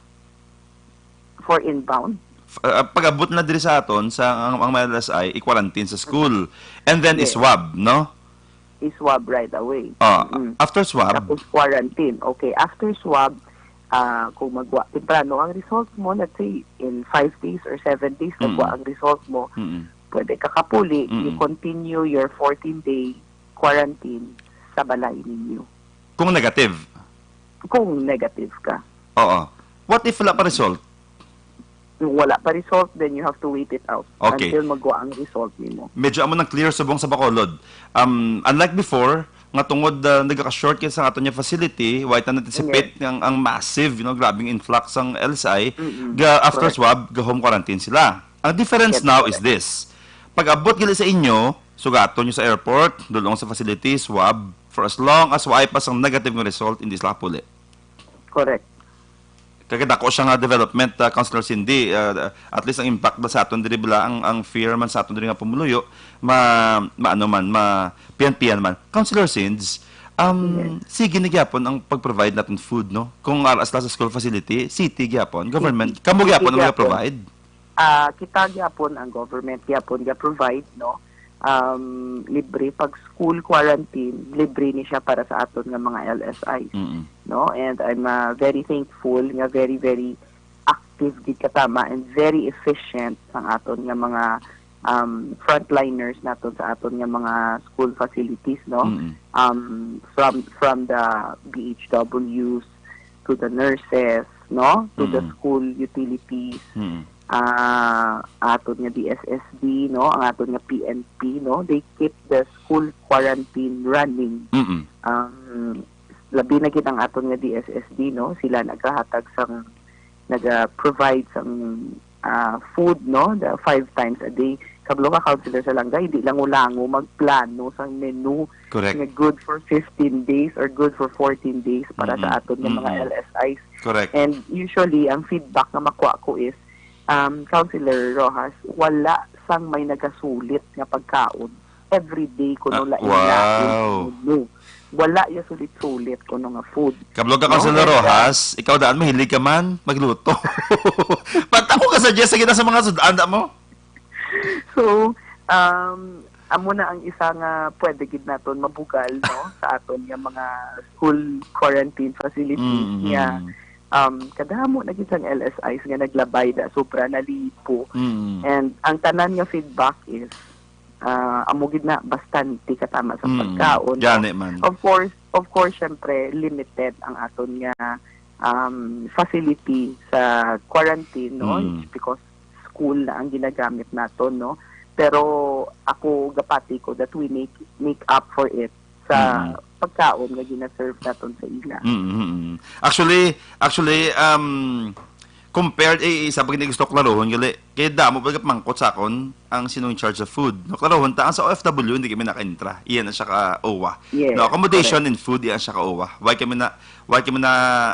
For inbound? F-, ah, pag-abot na diri sa aton, sa ang, ang may L S I, i-quarantine sa school. And then Yes. i-swab, no? I-swab right away. Ah, Mm. after swab? Tapos quarantine. Okay, after swab, ah, kung magwa temprano ang result mo, let's say, in five days or seven days, Mm. nagwa ang result mo, Mm. pwede ka kapuli, you Mm. continue your fourteen-day quarantine sa balay ninyo. Kung negative? Kung negative ka. Oo. What if wala pa result? Kung wala pa result, then you have to wait it out Okay. until magwa ang result nimo. Medyo amo nang clear subong sa Bacolod. Um, unlike before, nga tungod, ah, nagaka-short kay sa aton nga facility, why ta anticipate Yes. ang, ang massive, you know, grabing influx ang L S I, Mm-mm. ga, after Correct. swab, ga home quarantine sila. Ang difference Yes, now is correct. this. Pag-abot gali sa inyo, sugaton nyo sa airport, dulong sa facility, swab, for as long as waay pa sang negative nga result, hindi sila kapuli. Correct. Kay dako siya nga development, ah, Councilor Cindy, ah, at least ang impact ba sa aton diri bala, ang, ang fear man sa aton diri nga pumuluyo, ma-, maano man, ma-, piyan-piyan man. Councilor Cinds, um, Yes. sige na gyapon ang pag-provide natin food, no? Kung ara sila sa school facility, city gyapon, government, City. kamo gyapon City ang gyapon. mag-provide? Ah, kita gyapon, ang government gyapon ga-provide, no? Um, libre pag school quarantine, libre ni siya para sa aton nga mga L S Is, Mm-mm. no? And I'm, ah, very thankful nga very, very active gid katama and very efficient ang aton nga mga, um, frontliners naton sa aton nga mga school facilities, no? Mm-mm. Um, from, from the B H Ws to the nurses, no? To the Mm-mm. school utilities, Mm-mm. ah, aton nga D S S D, no? Ang aton nga P N P, no? They keep the school quarantine running. Mm-mm. Um, labi na gid ang aton nga D S S D, no? Sila nagahatag sang, naga-provide sang, ah, food, no? The five times a day. Kabalo ka, Councilor Salanga, hindi lango-lango magplano sang menu Correct. nga good for fifteen days or good for fourteen days para sa Mm-mm. aton nga mga Mm-mm. L S Is. Correct. And usually, ang feedback nga makuha ko is, um, Councilor Rojas, wala sang may nagasulit nga pagkaon. Every day kuno Ah, lain-lain wow. kuno. Wala ya sulit-sulit kuno nga food. Kabalo ka, No? Councilor And, uh, Rojas, ikaw daan mahilig ka man magluto. Ba't ako ka suggest sa gina sa mga sud-an da mo? So, um, amo na ang isa nga pwede gid naton mabugal, no, sa aton nga mga school quarantine facilities Mm, niya. mm. Um, kadamo na gid sang L S Is nga naglabay da, sobra na libo. Mm. And ang tanan nga feedback is, ah, amo gid na bastante katama sa Mm. pagkaon, no? Gani man. Of course, of course, syempre, limited ang aton nga, um, facility sa quarantine, no? Mm. It's because school na ang ginagamit naton, no? Pero ako, gapati ko that we make, make up for it sa Mm. pagkaon nga gina-serve naton sa ila. Mm, mm, mm. Actually, actually, um, compared, eh, isa pa gid gusto ko klarohon, gali, kay damo pa gapamangkot sa akon ang sino in charge of food. No, klarohon ta, ang sa O F W, hindi kami naka-intra. Iyan na siya ka O W A. Yes, No, accommodation correct. and food, iyan siya ka O W A. Why kami na, why kami na,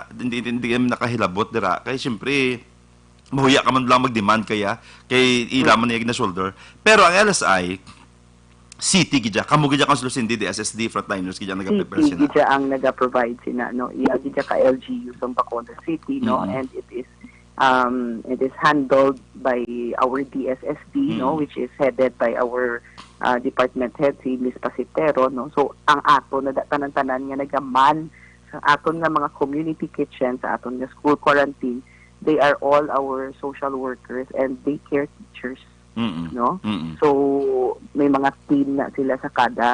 hindi, hindi, hindi kami nakahilabot dira? Kay siyempre, mahuya ka man lang mag-demand kaya, kay ila Hmm. man niya gina-shoulder. Pero ang L S I, city gid ya. Kamo gid ya, Councilor Cindy, D S S D, frontliners gid ya ang nag-prepare City sina. gid ya ang nag-provide sina, no? Iya gid ya ka L G U sa Bacolod City, no? Mm. And it is, um, it is handled by our D S S D, no, Mm. which is headed by our, uh, department head, si Miss Pasitero, no. So, ang ato na da-, tanan-tanan nga nagaman sa aton nga mga community kitchen, sa aton nga school quarantine, they are all our social workers and daycare teachers, Mm-mm. no? Mm-mm. So, may mga team na sila sa kada,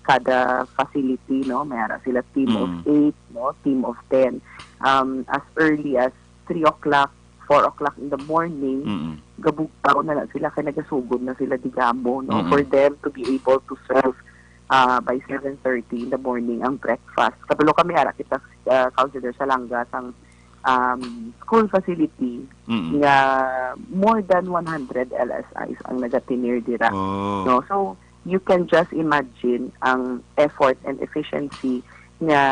kada facility, no? May ara sila team of Mm. eight, no? Team of ten. Um, as early as three o'clock, four o'clock in the morning, Mm-mm. gabugtaw na na sila kay nagasugod na sila digamo, no? Mm-mm. For them to be able to serve, ah, by seven thirty in the morning ang breakfast. Kabalo kami, ara kita, ah, Councilor Salanga, sang, um, school facility Mm-mm. nga more than one hundred L S Is ang nagatener dira. Oh. No? So, you can just imagine ang effort and efficiency nga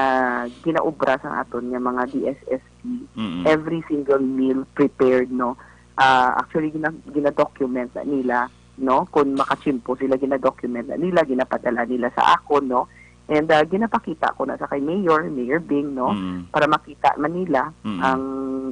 ginaobra sa aton nga mga D S S D. Mm-mm. Every single meal prepared, no? Ah, actually, gina-, gina-document na nila, no? Kung makachimpo sila, gina-document na nila, ginapadala nila sa akon, no? And, ah, ginapakita ko na sa kay Mayor, Mayor Bing, no? Mm. Para makita man nila Mm. ang,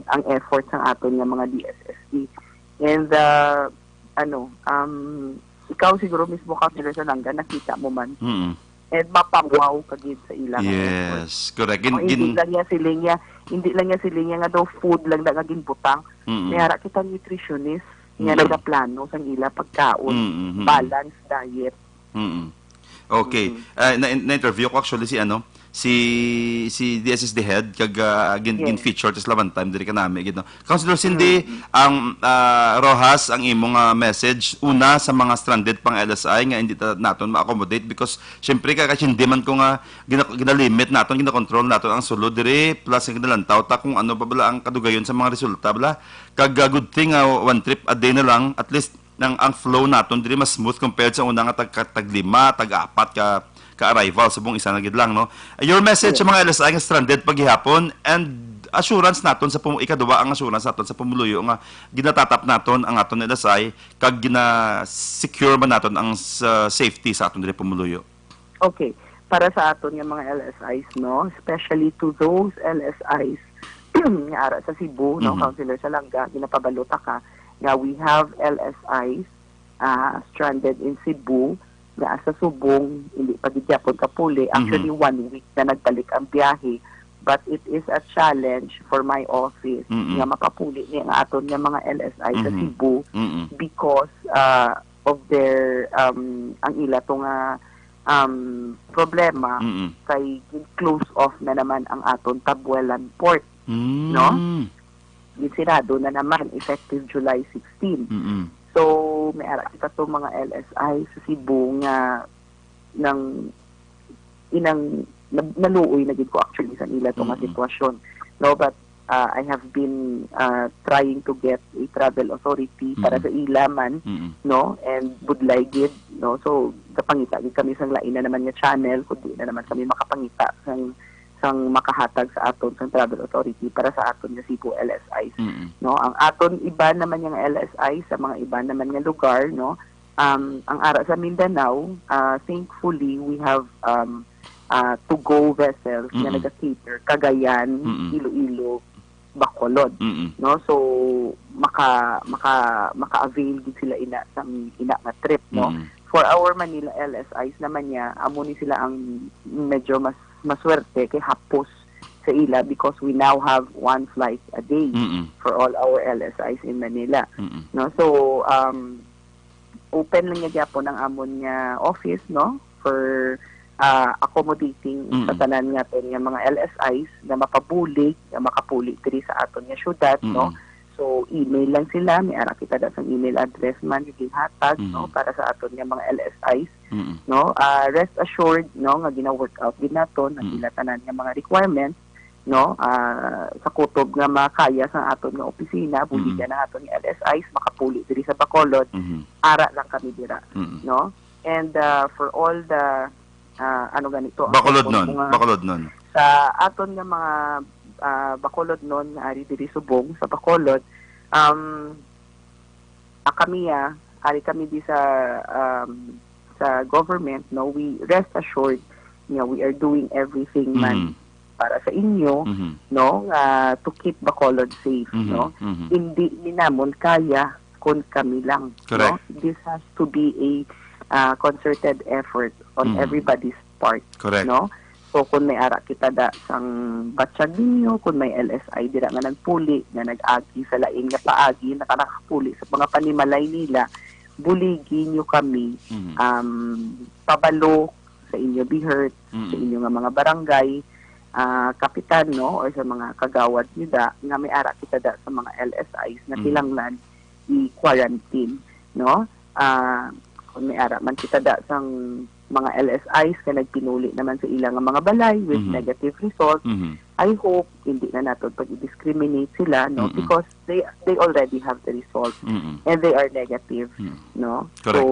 ang effort sang aton nga mga D S S D. And, ah, ano, um, ikaw siguro mismo, Councilor Salanga, nakita mo man. Mm. And mapawaw ka gid sa ila nga effort. Yes, correct. Gin-, O, hindi gin- lang niya siling niya, hindi lang niya siling niya nga daw food lang na nga ginbutang. Mm. May ara kita nutritionist nga Mm. nagaplano sang ila pagkaon, Mm, mm, mm. balanced diet. Mm. Okay. Mm. Ah, na, na-interview ko actually si ano, si, si D S S D head kag, ah, gin-, Yes. gin-feature ta sila one time diri kanami gid, no? Councilor Cindy, Mm. ang, ah, Rojas, ang imong, ah, message una sa mga stranded pang L S I nga hindi ta naton ma-accommodate because syempre ka, kay hindi man ko nga gina-, ginalimit naton, ginakontrol naton ang sulod diri, plus nga ginalantaw ta kung ano pa bala ang kadugayon sa mga resulta bala. Kag, ah, good thing nga one trip a day na lang, at least nang ang flow naton diri mas smooth compared sa una nga tag, ka, tag lima, tag apat ka, ka arrival, subong isa na gid lang, no? Your message sa Yes. mga L S I nga stranded pa gihapon and assurance naton sa pum-, ikaduwa ang assurance naton sa pumuluyo nga ginatatap naton ang aton L S I kag gina-secure man naton ang sa safety sa aton diri pumuluyo. Okay. Para sa aton nga mga L S Is, no, especially to those L S Is nga ara sa Cebu, no, Mhm. Councilor Salanga, ginapabalo ta ka nga we have L S Is, ah, stranded in Cebu, nga sa subong, hindi pa gid gyapon kapuli. Mhm. Actually, one week na nagbalik ang biyahe, but it is a challenge for my office Mm-mm. nga mapapuli ni ang aton nga mga L S I sa Mhm. Cebu Mm-mm. because, ah, of their, um, ang ila to nga, um, problema Mm-mm. kay close off na naman ang aton Tabuelan Port, Mm. no? Ginsirado na naman effective July sixteen. Mm-mm. So, may ara kita to mga L S I sa Cebu nga nang inang na-, naluoy na gid ko actually sa ila to nga Mm-mm. sitwasyon. No, but, uh, I have been, uh, trying to get a travel authority para Mm-mm. sa ila man, Mm-mm. no, and budlay gid, no. So, kapangita gid kami sang lain na naman nga channel, kundi na naman kami makapangita sang, sang makahatag sa aton sang travel authority para sa aton nga Cebu L S Is, Mm-mm. no. Ang aton iban naman nga L S I sa mga iban naman nga lugar, no, um, ang ara sa Mindanao, ah, thankfully, we have, um, ah, to-go vessels nga Mm-mm. naga-cater, Cagayan, Mm-mm. Iloilo, Bacolod, Mm-mm. no? So, maka-, maka-, maka-avail gid sila ina sang ina nga trip, no? Mm-mm. For our Manila L S Is naman niya, amo ni sila ang medyo mas maswerte kay hapos sa ila because we now have one flight a day Mm-mm. for all our L S Is in Manila, Mm-mm. no? So, um, open lang niya gyapon ang amon nga office, no, for, ah, accommodating sa Mm. tanan nga aton nga mga L S Is nga mapabulig, nga makapuli diri sa aton nga syudad, no. Mm. So, email lang sila, may ara kita da sang email address man nga ginhatag, no, Mm. para sa aton nga mga L S Is, Mm. no. Ah, rest assured, no, nga gina-work out gid naton ang Mm. ila tanan nga mga requirements, no, ah, sa kutob nga makaya sa aton nga opisina, buligan Mm. ang aton nga L S Is, makapuli diri sa Bacolod, Mhm. ara lang kami dira, Mm. no? And, ah, for all the, ah, ano ganito, ang Bacolod cellphone nun, ko nga Bacolodnon. Sa aton nga mga, ah, Bacolodnon nga ari diri subong sa Bacolod, um, ah, kami, ah, ari kami di sa, um, sa government, no, we rest assured nga we are doing everything man Mm. para sa inyo, Mhm. no, nga to keep Bacolod safe, Mhm, no? mhm. Hindi ni namon kaya kung kami lang, Correct. no? This has to be a uh, concerted effort on Mhm. everybody's part, Correct. no? So kung may ara kita da sang batyag ninyo, kung may L S I dira nga nagpuli, nga nag-agi sa lain nga paagi, naka-, nakapuli sa mga panimalay nila, buligi nyo kami, Mhm. um, pabalo sa inyo BIHERT, Mhm. sa inyo nga mga barangay, ah, kapitan, no, or sa mga kagawad nyo da, nga may ara kita da sa mga L S Is na Mhm. kinahanglan i-quarantine, no? Ah, kung may ara man kita da sang mga L S Is nga nagpinuli naman sa ilang mga balay with Mhm. negative result, Mhm. I hope hindi na nato pag-discriminate sila, no, Mm-mm. because they they already have the result Mm-mm. and they are negative, Mm. no? Correct. So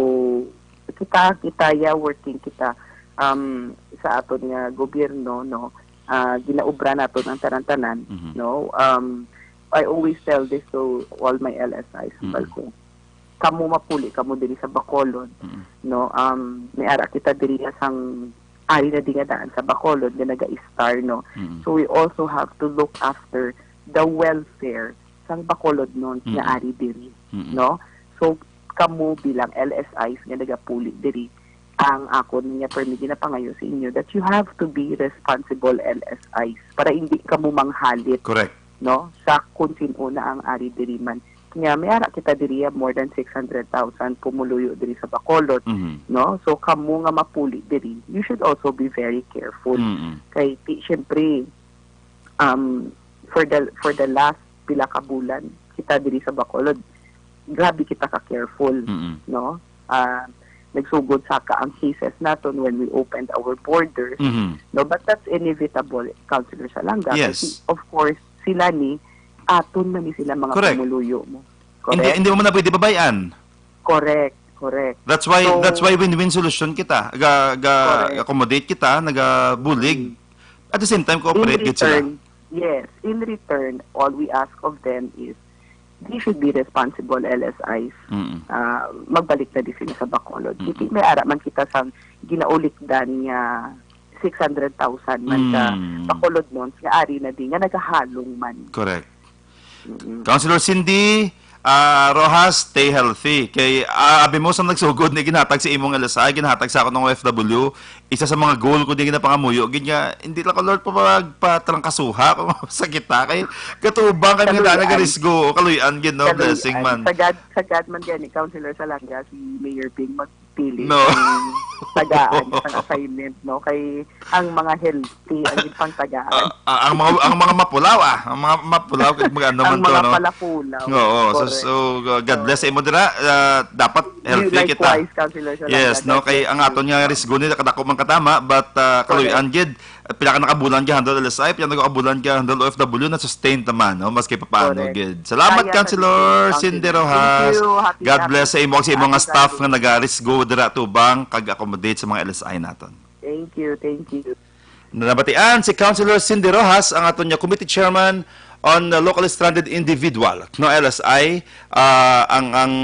kita kita ya working kita, um, sa aton nga gobyerno, no, ah, ginaobra nato ang tanan-tanan, Mhm. no? Um, I always tell this to all my L S Is, Mhm. hambal ko, kamo mapuli kamo diri sa Bacolod, Mhm. no? Um, may ara kita diri sang ari na di nga daan sa Bacolod nga naga-star, no? Mhm. So we also have to look after the welfare sang Bacolodnon nga Mhm. ari diri, Mhm. no? So kamo bilang L S Is nga nagapuli diri, ang akon nga permi ginapangayo sa inyo that you have to be responsible L S Is para hindi kamo manghalit, Correct. no, sa kung sin-o na ang ari diri man. Nga may ara kita diri, ah, more than six hundred thousand pumuluyo diri sa Bacolod, Mhm. no? So kamo nga mapuli diri, you should also be very careful. Mhm. Kay ti syempre, um, for the for the last pila ka bulan, kita diri sa Bacolod, grabe kita ka careful, Mhm. no? Ah, nagsugod saka ang cases naton when we opened our borders, Mhm. no? But that's inevitable, Councilor Salanga. Yes. Kasi, of course, sila ni, aton man ni sila mga Correct. pumuluyo mo. Hindi, Correct? hindi mo na pwede babayan. Correct, correct. That's why So- that's why win-win solution kita. Ga, ga Correct. accommodate kita, nagabulig. At the same time, In cooperate gid sila. return, yes, in return, all we ask of them is they should be responsible L S Is. Mm-mm. Ah, magbalik na di sila sa Bacolod. Mm-mm. Hindi may ara man kita sang ginaulikdan nga six hundred thousand man sa Mm. Bacolodnon nga ari na di nga nagahalong man. Correct. Mm-mm. Councilor Cindy, ah, Rojas, stay healthy. Kay, ah, abi mo sa nagsugod ni ginhatag sa imong L S I, ginhatag sa ako ng O F W. Isa sa mga goal ko din ginapangamuyo, gid nga, hindi lang ko, Lord, pa magpatrangkasuha kung sa kita. Kay katubang kami nga Kaluy-an. Nagarisgo, o kaluy-an, gid, no? Kaluy-an. Blessing man. Sagad, sagad man gani, Councilor Salanga, si Mayor Bing magpili No. ng tagaan sa assignment, no? Kay ang mga healthy, ang ipang tagaan. Ah, ah, ang mga ang mga mapulaw, ah, ang mga mapulaw, kag mag-ano man Ang to, mga no? palapulaw. Oo, so, Correct. So, uh, God bless sa imo dira. Uh, dapat healthy kita. Likewise, Councilor Salanga. Yes, no, God kay bless. Ang aton nga risgo ni kadako man katama, but uh, kaluy-an gid, pila ka nakabulan ka handle L S I, pila ka nakabulan ka handle O F W, na-sustain naman, no, maski papaano Correct. Gid. Salamat, Kaya sa Councilor Councilor. Cindy Thank Rojas. You. Happy, God happy, bless sa imo, sa imo nga happy staff Sunday. Nga nagarisgo dira tubang kag accommodate sa mga L S I naton. Thank you, thank you. Nabatian si Councilor Cindy Rojas, ang aton nga committee chairman on the locally stranded individual, no, L S I. Ah, ang ang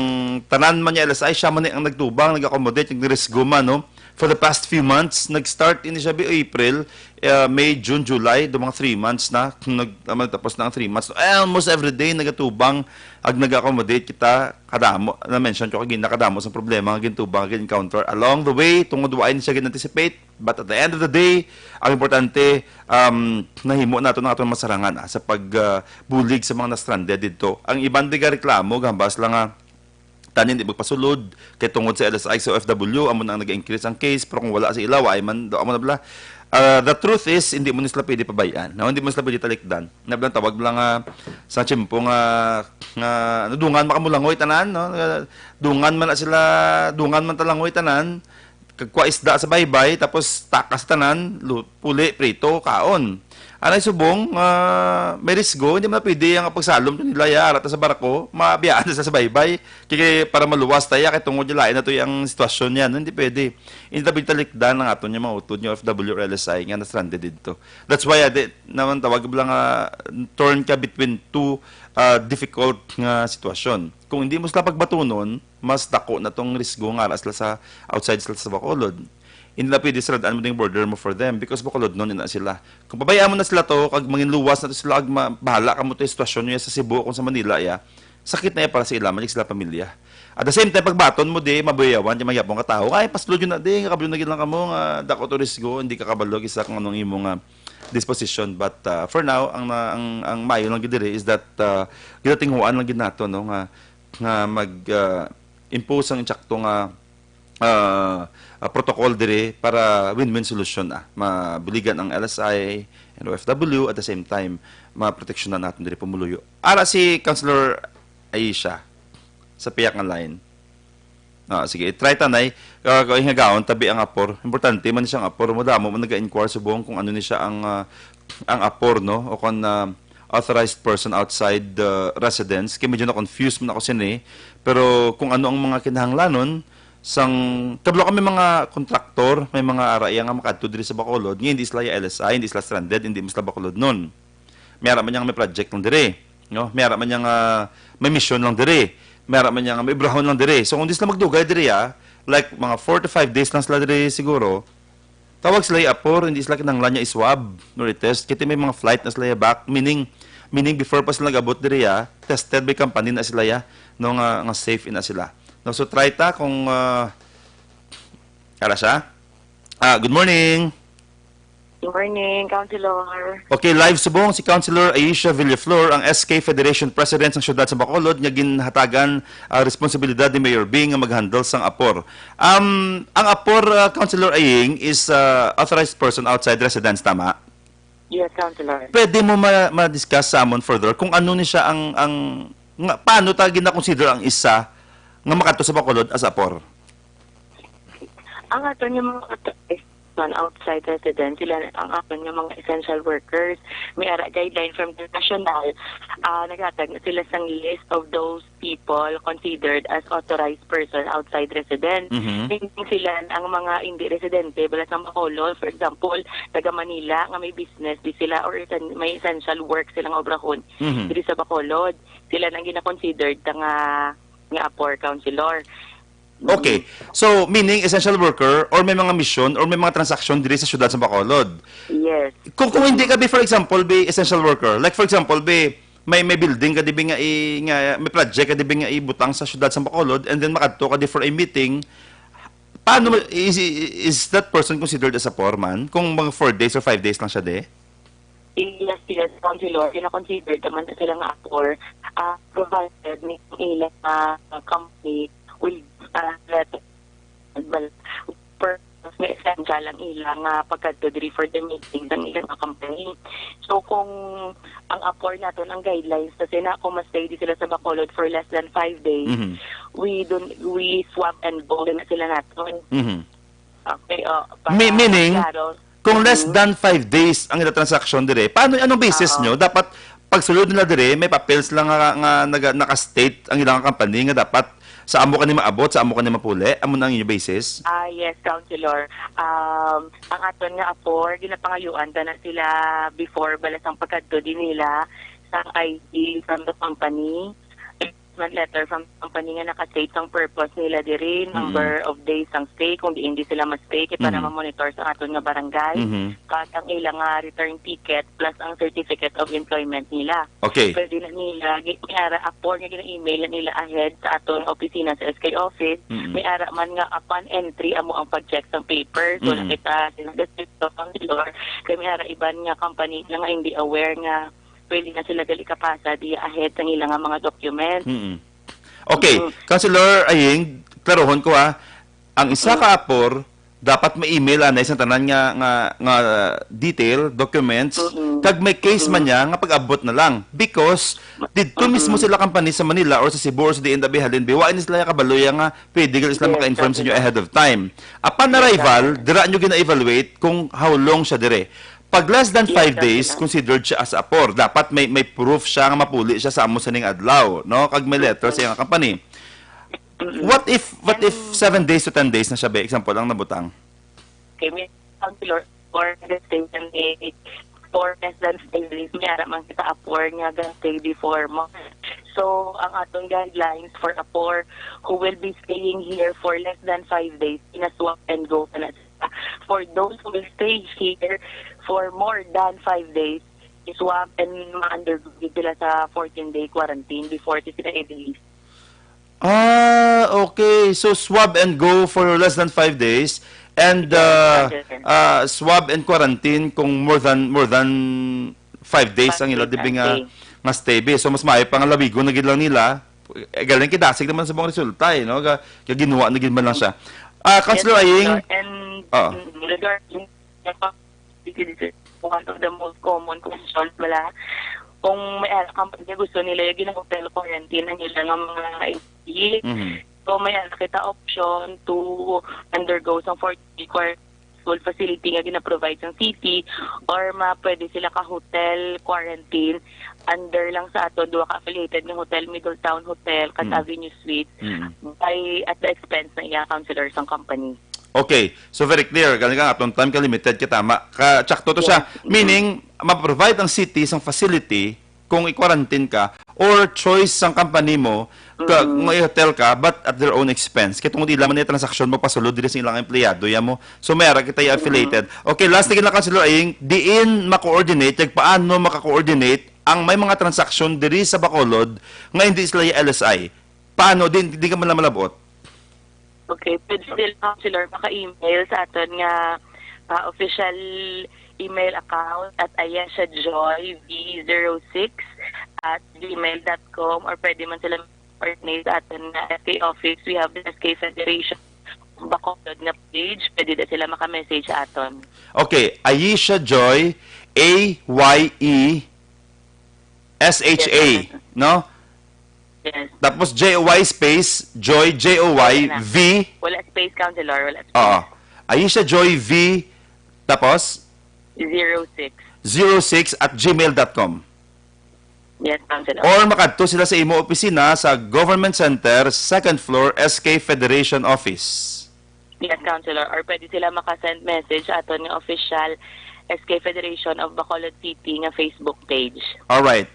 tanan man niya L S I, siya man ni ang nagtubang, nag-accommodate, nagrisgo man, no. For the past few months, nag-start ini siya bi April, ah, May, June, July, do mga three months na. Nag, ah, tapos na ang three months. Almost every day nagatubang ag nag-accommodate kita. Kadamo na mention ko kagina, kadamo sa problema nga gintubang, nga gin-encounter along the way, tungod wa ni siya gin-anticipate. But at the end of the day, ang importante, um, nahimo nato ang aton masarangan, ah, sa pag, ah, bulig sa mga na-stranded didto. Ang iban di gareklamo, gahambal lang nga tanan di magpasulod kay tungod sa L S I, sa O F W, amo na ang nag-increase ang case, pero kung wala sa ila, wa man, amo na bala. Ah, the truth is, hindi mo ni sila pwede pabayaan, no? Hindi mo sila pwede talikdan. Nablang tawag lang nga sa tiyempo nga, nga, ano, dungan makamulangoy tanan, no? Dungan man na sila, dungan man talangoy tanan, kagkuha isda sa baybay, tapos takas tanan, lu-, puli, prito, kaon. Anay subong, ah, may risgo, hindi man pwede ang pagsalom to nila, ya, ara ta sa barko, mabiyaan na sila sa baybay, kay, kay para maluwas ta ya, kay tungod nila, lain na to yung sitwasyon niya, no? Hindi pwede. Hindi ta pwede talikdan ang aton yung mga utod, yung O F W or L S I nga na-stranded dito. That's why, ah, di, naman tawag lang, ah, turn ka between two, ah, difficult nga sitwasyon. Kung hindi mo sila pagbatunon, mas dako na tong risgo nga ara sila sa outside sila sa Bacolod. hindi na pwede siradaan mo ding border mo for them because Bacolodnon na sila. Kung pabayaan mo na sila to, kag manginluwas na to sila, ag ma-, bahala ka mo to yung sitwasyon niya sa Cebu kung sa Manila, ya, sakit na ya para sa ila, man, sila pamilya. At the same time, pagbaton mo, di, mabuyawan, di magyapon ka tao. Ay, paslod yun na, di, kabalo na gid lang kamo, nga, dako to risgo, hindi ka kabalo, isa kung anong imo nga disposition. But, uh, for now, ang, na- ang, ang mayo lang gid diri is that, uh, ginatinghuan lang gid nato, no, nga, nga mag, uh, impose ang insakto nga, uh, uh, protocol diri para win-win solution, ah. Mabuligan ang L S I and O F W, at the same time, maproteksyonan naton diri pumuluyo. Ara si Councilor Aisha sa piyak nga line. Ah, sige, i-try ta, Nay. Ah, kung hingagaon, tabi ang apor. Importante man siyang apor. Madamo man naga-inquire subong kung ano ni siya ang, ah, ang apor, no? O kung, ah, authorized person outside the residence. Kaya medyo na-confuse man ako sini. Pero kung ano ang mga kinahanglanon, sang, kablo kami mga kontraktor, may mga araya nga makadto diri sa Bacolod. Nga hindi sila ya L S I, hindi sila stranded, hindi mo sila Bacolodnon. May ara man niya nga may project lang diri, no? May ara man niya nga may mission lang diri. May ara man niya nga may ibrahon lang diri. So, kung di sila magdugay diri, ah, like, mga four to five days lang sila diri siguro, tawag sila i-apor, hindi sila kinahanglan niya i-swab or i-test. Kaya may mga flight na sila ya back, meaning, meaning before pa sila nag-abot diri, ah, tested by company na sila ya, no, nga, nga safe na sila. No, so, try ta kung, ah, ara siya? Ah, good morning. Good morning, Councilor. Okay, live subong si Councilor Aisha Villaflor, ang S K Federation President sang Siyudad sa Bacolod, nga ginhatagan, ah, responsibilidad ni Mayor Bing nga mag-handle sang apor. Um, ang apor, ah, Councilor Aying, is, ah, authorized person outside residence, tama? Yes, Councilor. Pwede mo ma- ma-discuss sa amon further kung ano ni siya ang, ang nga, paano ta gina-consider ang isa nga makadto sa Bacolod as apor? Ang aton nga mga man outside resident, sila ang aton nga mga essential workers. May ara guideline from the national, ah, naghatag na sila sang list of those people considered as authorized person outside resident. Mhm. Meaning sila ang mga hindi residente, balas ng Bacolod, for example, taga Manila nga may business di sila or essen- may essential work sila nga obrahon Mhm. diri sa Bacolod. Sila nang gina-considered ta nga, nga apor, Councilor. Okay. So, meaning essential worker or may mga mission or may mga transaksyon diri sa siyudad sa Bacolod. Yes. Kung, kung hindi ka, be, for example, be essential worker, like, for example, be, may, may building ka, di, be, nga i-, nga, may project ka, di, be, nga ibutang sa siyudad sa Bacolod, and then makadto ka, di, for a meeting, paano ma-, is, is that person considered as a poor man? Kung mga four days or five days lang siya, di? Yes, yes, Councilor. Gina-consider naman na sila nga apor, ah, provided ni ilang, ah, company will, ah, let, well, purpose may essential ang ilang, ah, pagkadto diri for the meeting sang ilang company. So, kung ang apor naton ang guidelines, kasi na kung ma-stay di sila sa Bacolod for less than five days, Mhm. we don't, we swap and go na sila naton. Mhm. Okay, oh, para Mi-, meaning, klaro. Kung less Mhm. than five days ang ila transaksyon dire, paano, anong basis Oo. nyo? Dapat pagsulod nila dire, may papel sila nga, nga naga-, naka-state ang ilang company nga dapat sa amo ka ni maabot, sa amo ka ni mapuli? Amo na ang inyo basis? Ah, yes, Councilor. Um, ang aton nga apor, ginapangayuan ta na sila before balas ang pagkadto din nila sang I D from the company, endorsement letter from the company nga naka-state ang purpose nila diri, Mm-mm. number of days ang stay, kung diin di sila ma-stay, kay para Mm-hmm. ma-monitor sa aton nga barangay, Mm-hmm. kag ang ilang nga return ticket plus ang certificate of employment nila. Okay. Pwede na nila, gi-, may ara apor nga gina-email na nila ahead sa aton opisina sa S K office. Mm-mm. May ara man nga upon entry amo ang pag-check sang paper. So, Mm-mm. nakita sila sa Councilor, kay may ara iban nga company na nga hindi aware nga pwede na sila gali kapasa diya ahead sang ila nga mga document. Mm-mm. Okay, Mm-mm. Councilor Aying, klarohon ko ha. Ang isa Mm. ka apor, dapat may email anay sa tanan nga, nga, nga detail, documents, Mm-mm. kag may case man Mm-mm. niya nga pag-abot na lang. Because didto Mm-mm. mismo sila company sa Manila or sa Cebu or sa D N W, halin, biwa ni sila kabaloy nga pwede gali sila Yes, maka-inform sa inyo Councilor. ahead of time. Upon Yes, arrival, Councilor. dira nyo gina-evaluate kung how long siya dire. Pag less than Yes, five days, Councilor. considered siya as a poor. Dapat may, may proof siya nga mapuli siya sa amo sining adlaw, no? Kag may letter sa iyang company. Mm-mm. What if, what if And seven days to ten days na siya, be? Example, ang nabutang. Okay, may Councilor, for the station, eh, for less than five days, may ara man kita apor nga ga-stay before mo. So, ang atong guidelines for apor who will be staying here for less than five days, ina-swap and go pa na sila. for those who will stay here for more than five days, swab and ma-undergo gid sila sa fourteen-day quarantine before sila i-release. Ah, okay. So, swab and go for less than five days and Yes, uh, Roger. uh, swab and quarantine kung more than more than five days Five ang ila days dibi ang nga stay. nga stay bi. So, mas maayo pa nga labigon na gid lang nila. Eh, galing kidasig naman sa mga resulta, eh, no? Ga, ga ginuwa na gid man lang siya. Ah, Councilor Yes, Aying, sir. And ah, mm, regarding the public citizen, one of the most common questions wala kung may ara company gusto nila yung gina-hotel quarantine ang ilang mga employee. mhm. So may ara kita option to undergo sa forty quarantine facility nga gina-provide sa city or ma pwede sila ka hotel quarantine under lang sa aton duha ka affiliated nga hotel, Middletown Hotel, Cas Mm. Avenue Suite, Mm. by at the expense na iya councilor sang company. Okay. So, very clear. Galing ka, atong time ka limited ka, tama. Ka, tsakto to siya. Yes. Meaning, ma-provide ang city sang facility kung i-quarantine ka or choice sang company mo ka, Mm. nga i-hotel ka, but at their own expense. Kaya tungod ila man yung transaksyon mo, pasulod diri sa ilang empleyado, ya mo. So, may ara kita yung affiliated. Okay, last thing lang, Councilor Aying, diin ma-coordinate, kag paano maka-coordinate ang may mga transaksyon diri sa Bacolod nga hindi sila yung L S I? Paano? Di, di ka man lang malabot? Okay, pwede sila, councilor, maka-email sa aton nga ah, official email account at ayeshajoyv06 at gmail dot com, or pwede man sila coordinate sa aton nga S K office. We have the S K Federation Bacolod nga page. Pwede na sila maka-message sa aton. Okay, Ayesha Joy, A Y E S H A, Yes, sir. No? Yes. Tapos J O Y space, Joy, J O Y, V. Wala space, councilor. Wala space. Oo. Ayesha Joy V, tapos Zero six. zero six at gmail dot com. Yes, councilor. Or makadto sila sa imo opisina sa Government Center, second floor, S K Federation Office. Yes, councilor. Or pwede sila maka-send message sa aton nga official S K Federation of Bacolod City nga Facebook page. Alright.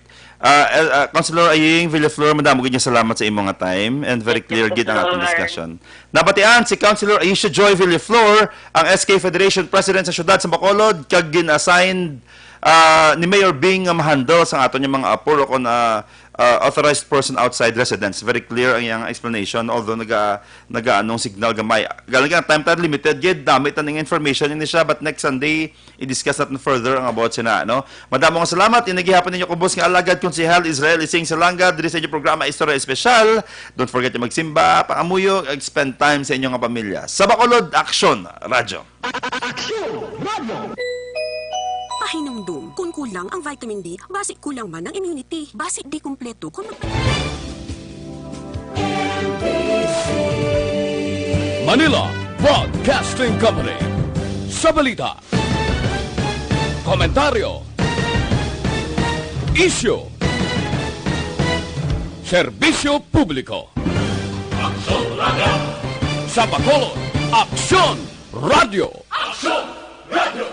Uh, uh, Councilor Aying Villaflor, madamo gid nga salamat sa imo nga time and very Thank you, clear gid ang atong Councilor. Discussion. Napatian si Councilor Ayesha Joy Villaflor, ang S K Federation President sa siyudad sa Bacolod, kag gin-assign uh, ni Mayor Bing nga ma-handle sa aton yung mga apor o kung uh, uh, authorized person outside residence. Very clear ang iyang explanation, although naga, naga anong signal gamay. Galing ang time tayo limited gid, dami taning information ini siya, but next Sunday, i-discuss natin further ang about sina, no? Madamo nga salamat. Ini gihapon ninyo kubos nga alagad, Konsehal Israel Ising Salanga, diri sa inyong programa Istorya Espesyal. Don't forget yung magsimba, pangamuyo, ag spend time sa inyong pamilya. Sa Bacolod, Aksyon Radyo. Aksyon Radyo. Pahinumdom, kung kulang ang vitamin D, basi kulang man ang immunity. Basi di kumpleto kung mag- Manila Broadcasting Company. Sa balita, komentaryo, isyu, serbisyo publiko. Aksyon Radyo. Sa Bacolod, Aksyon Radyo. Aksyon Radyo.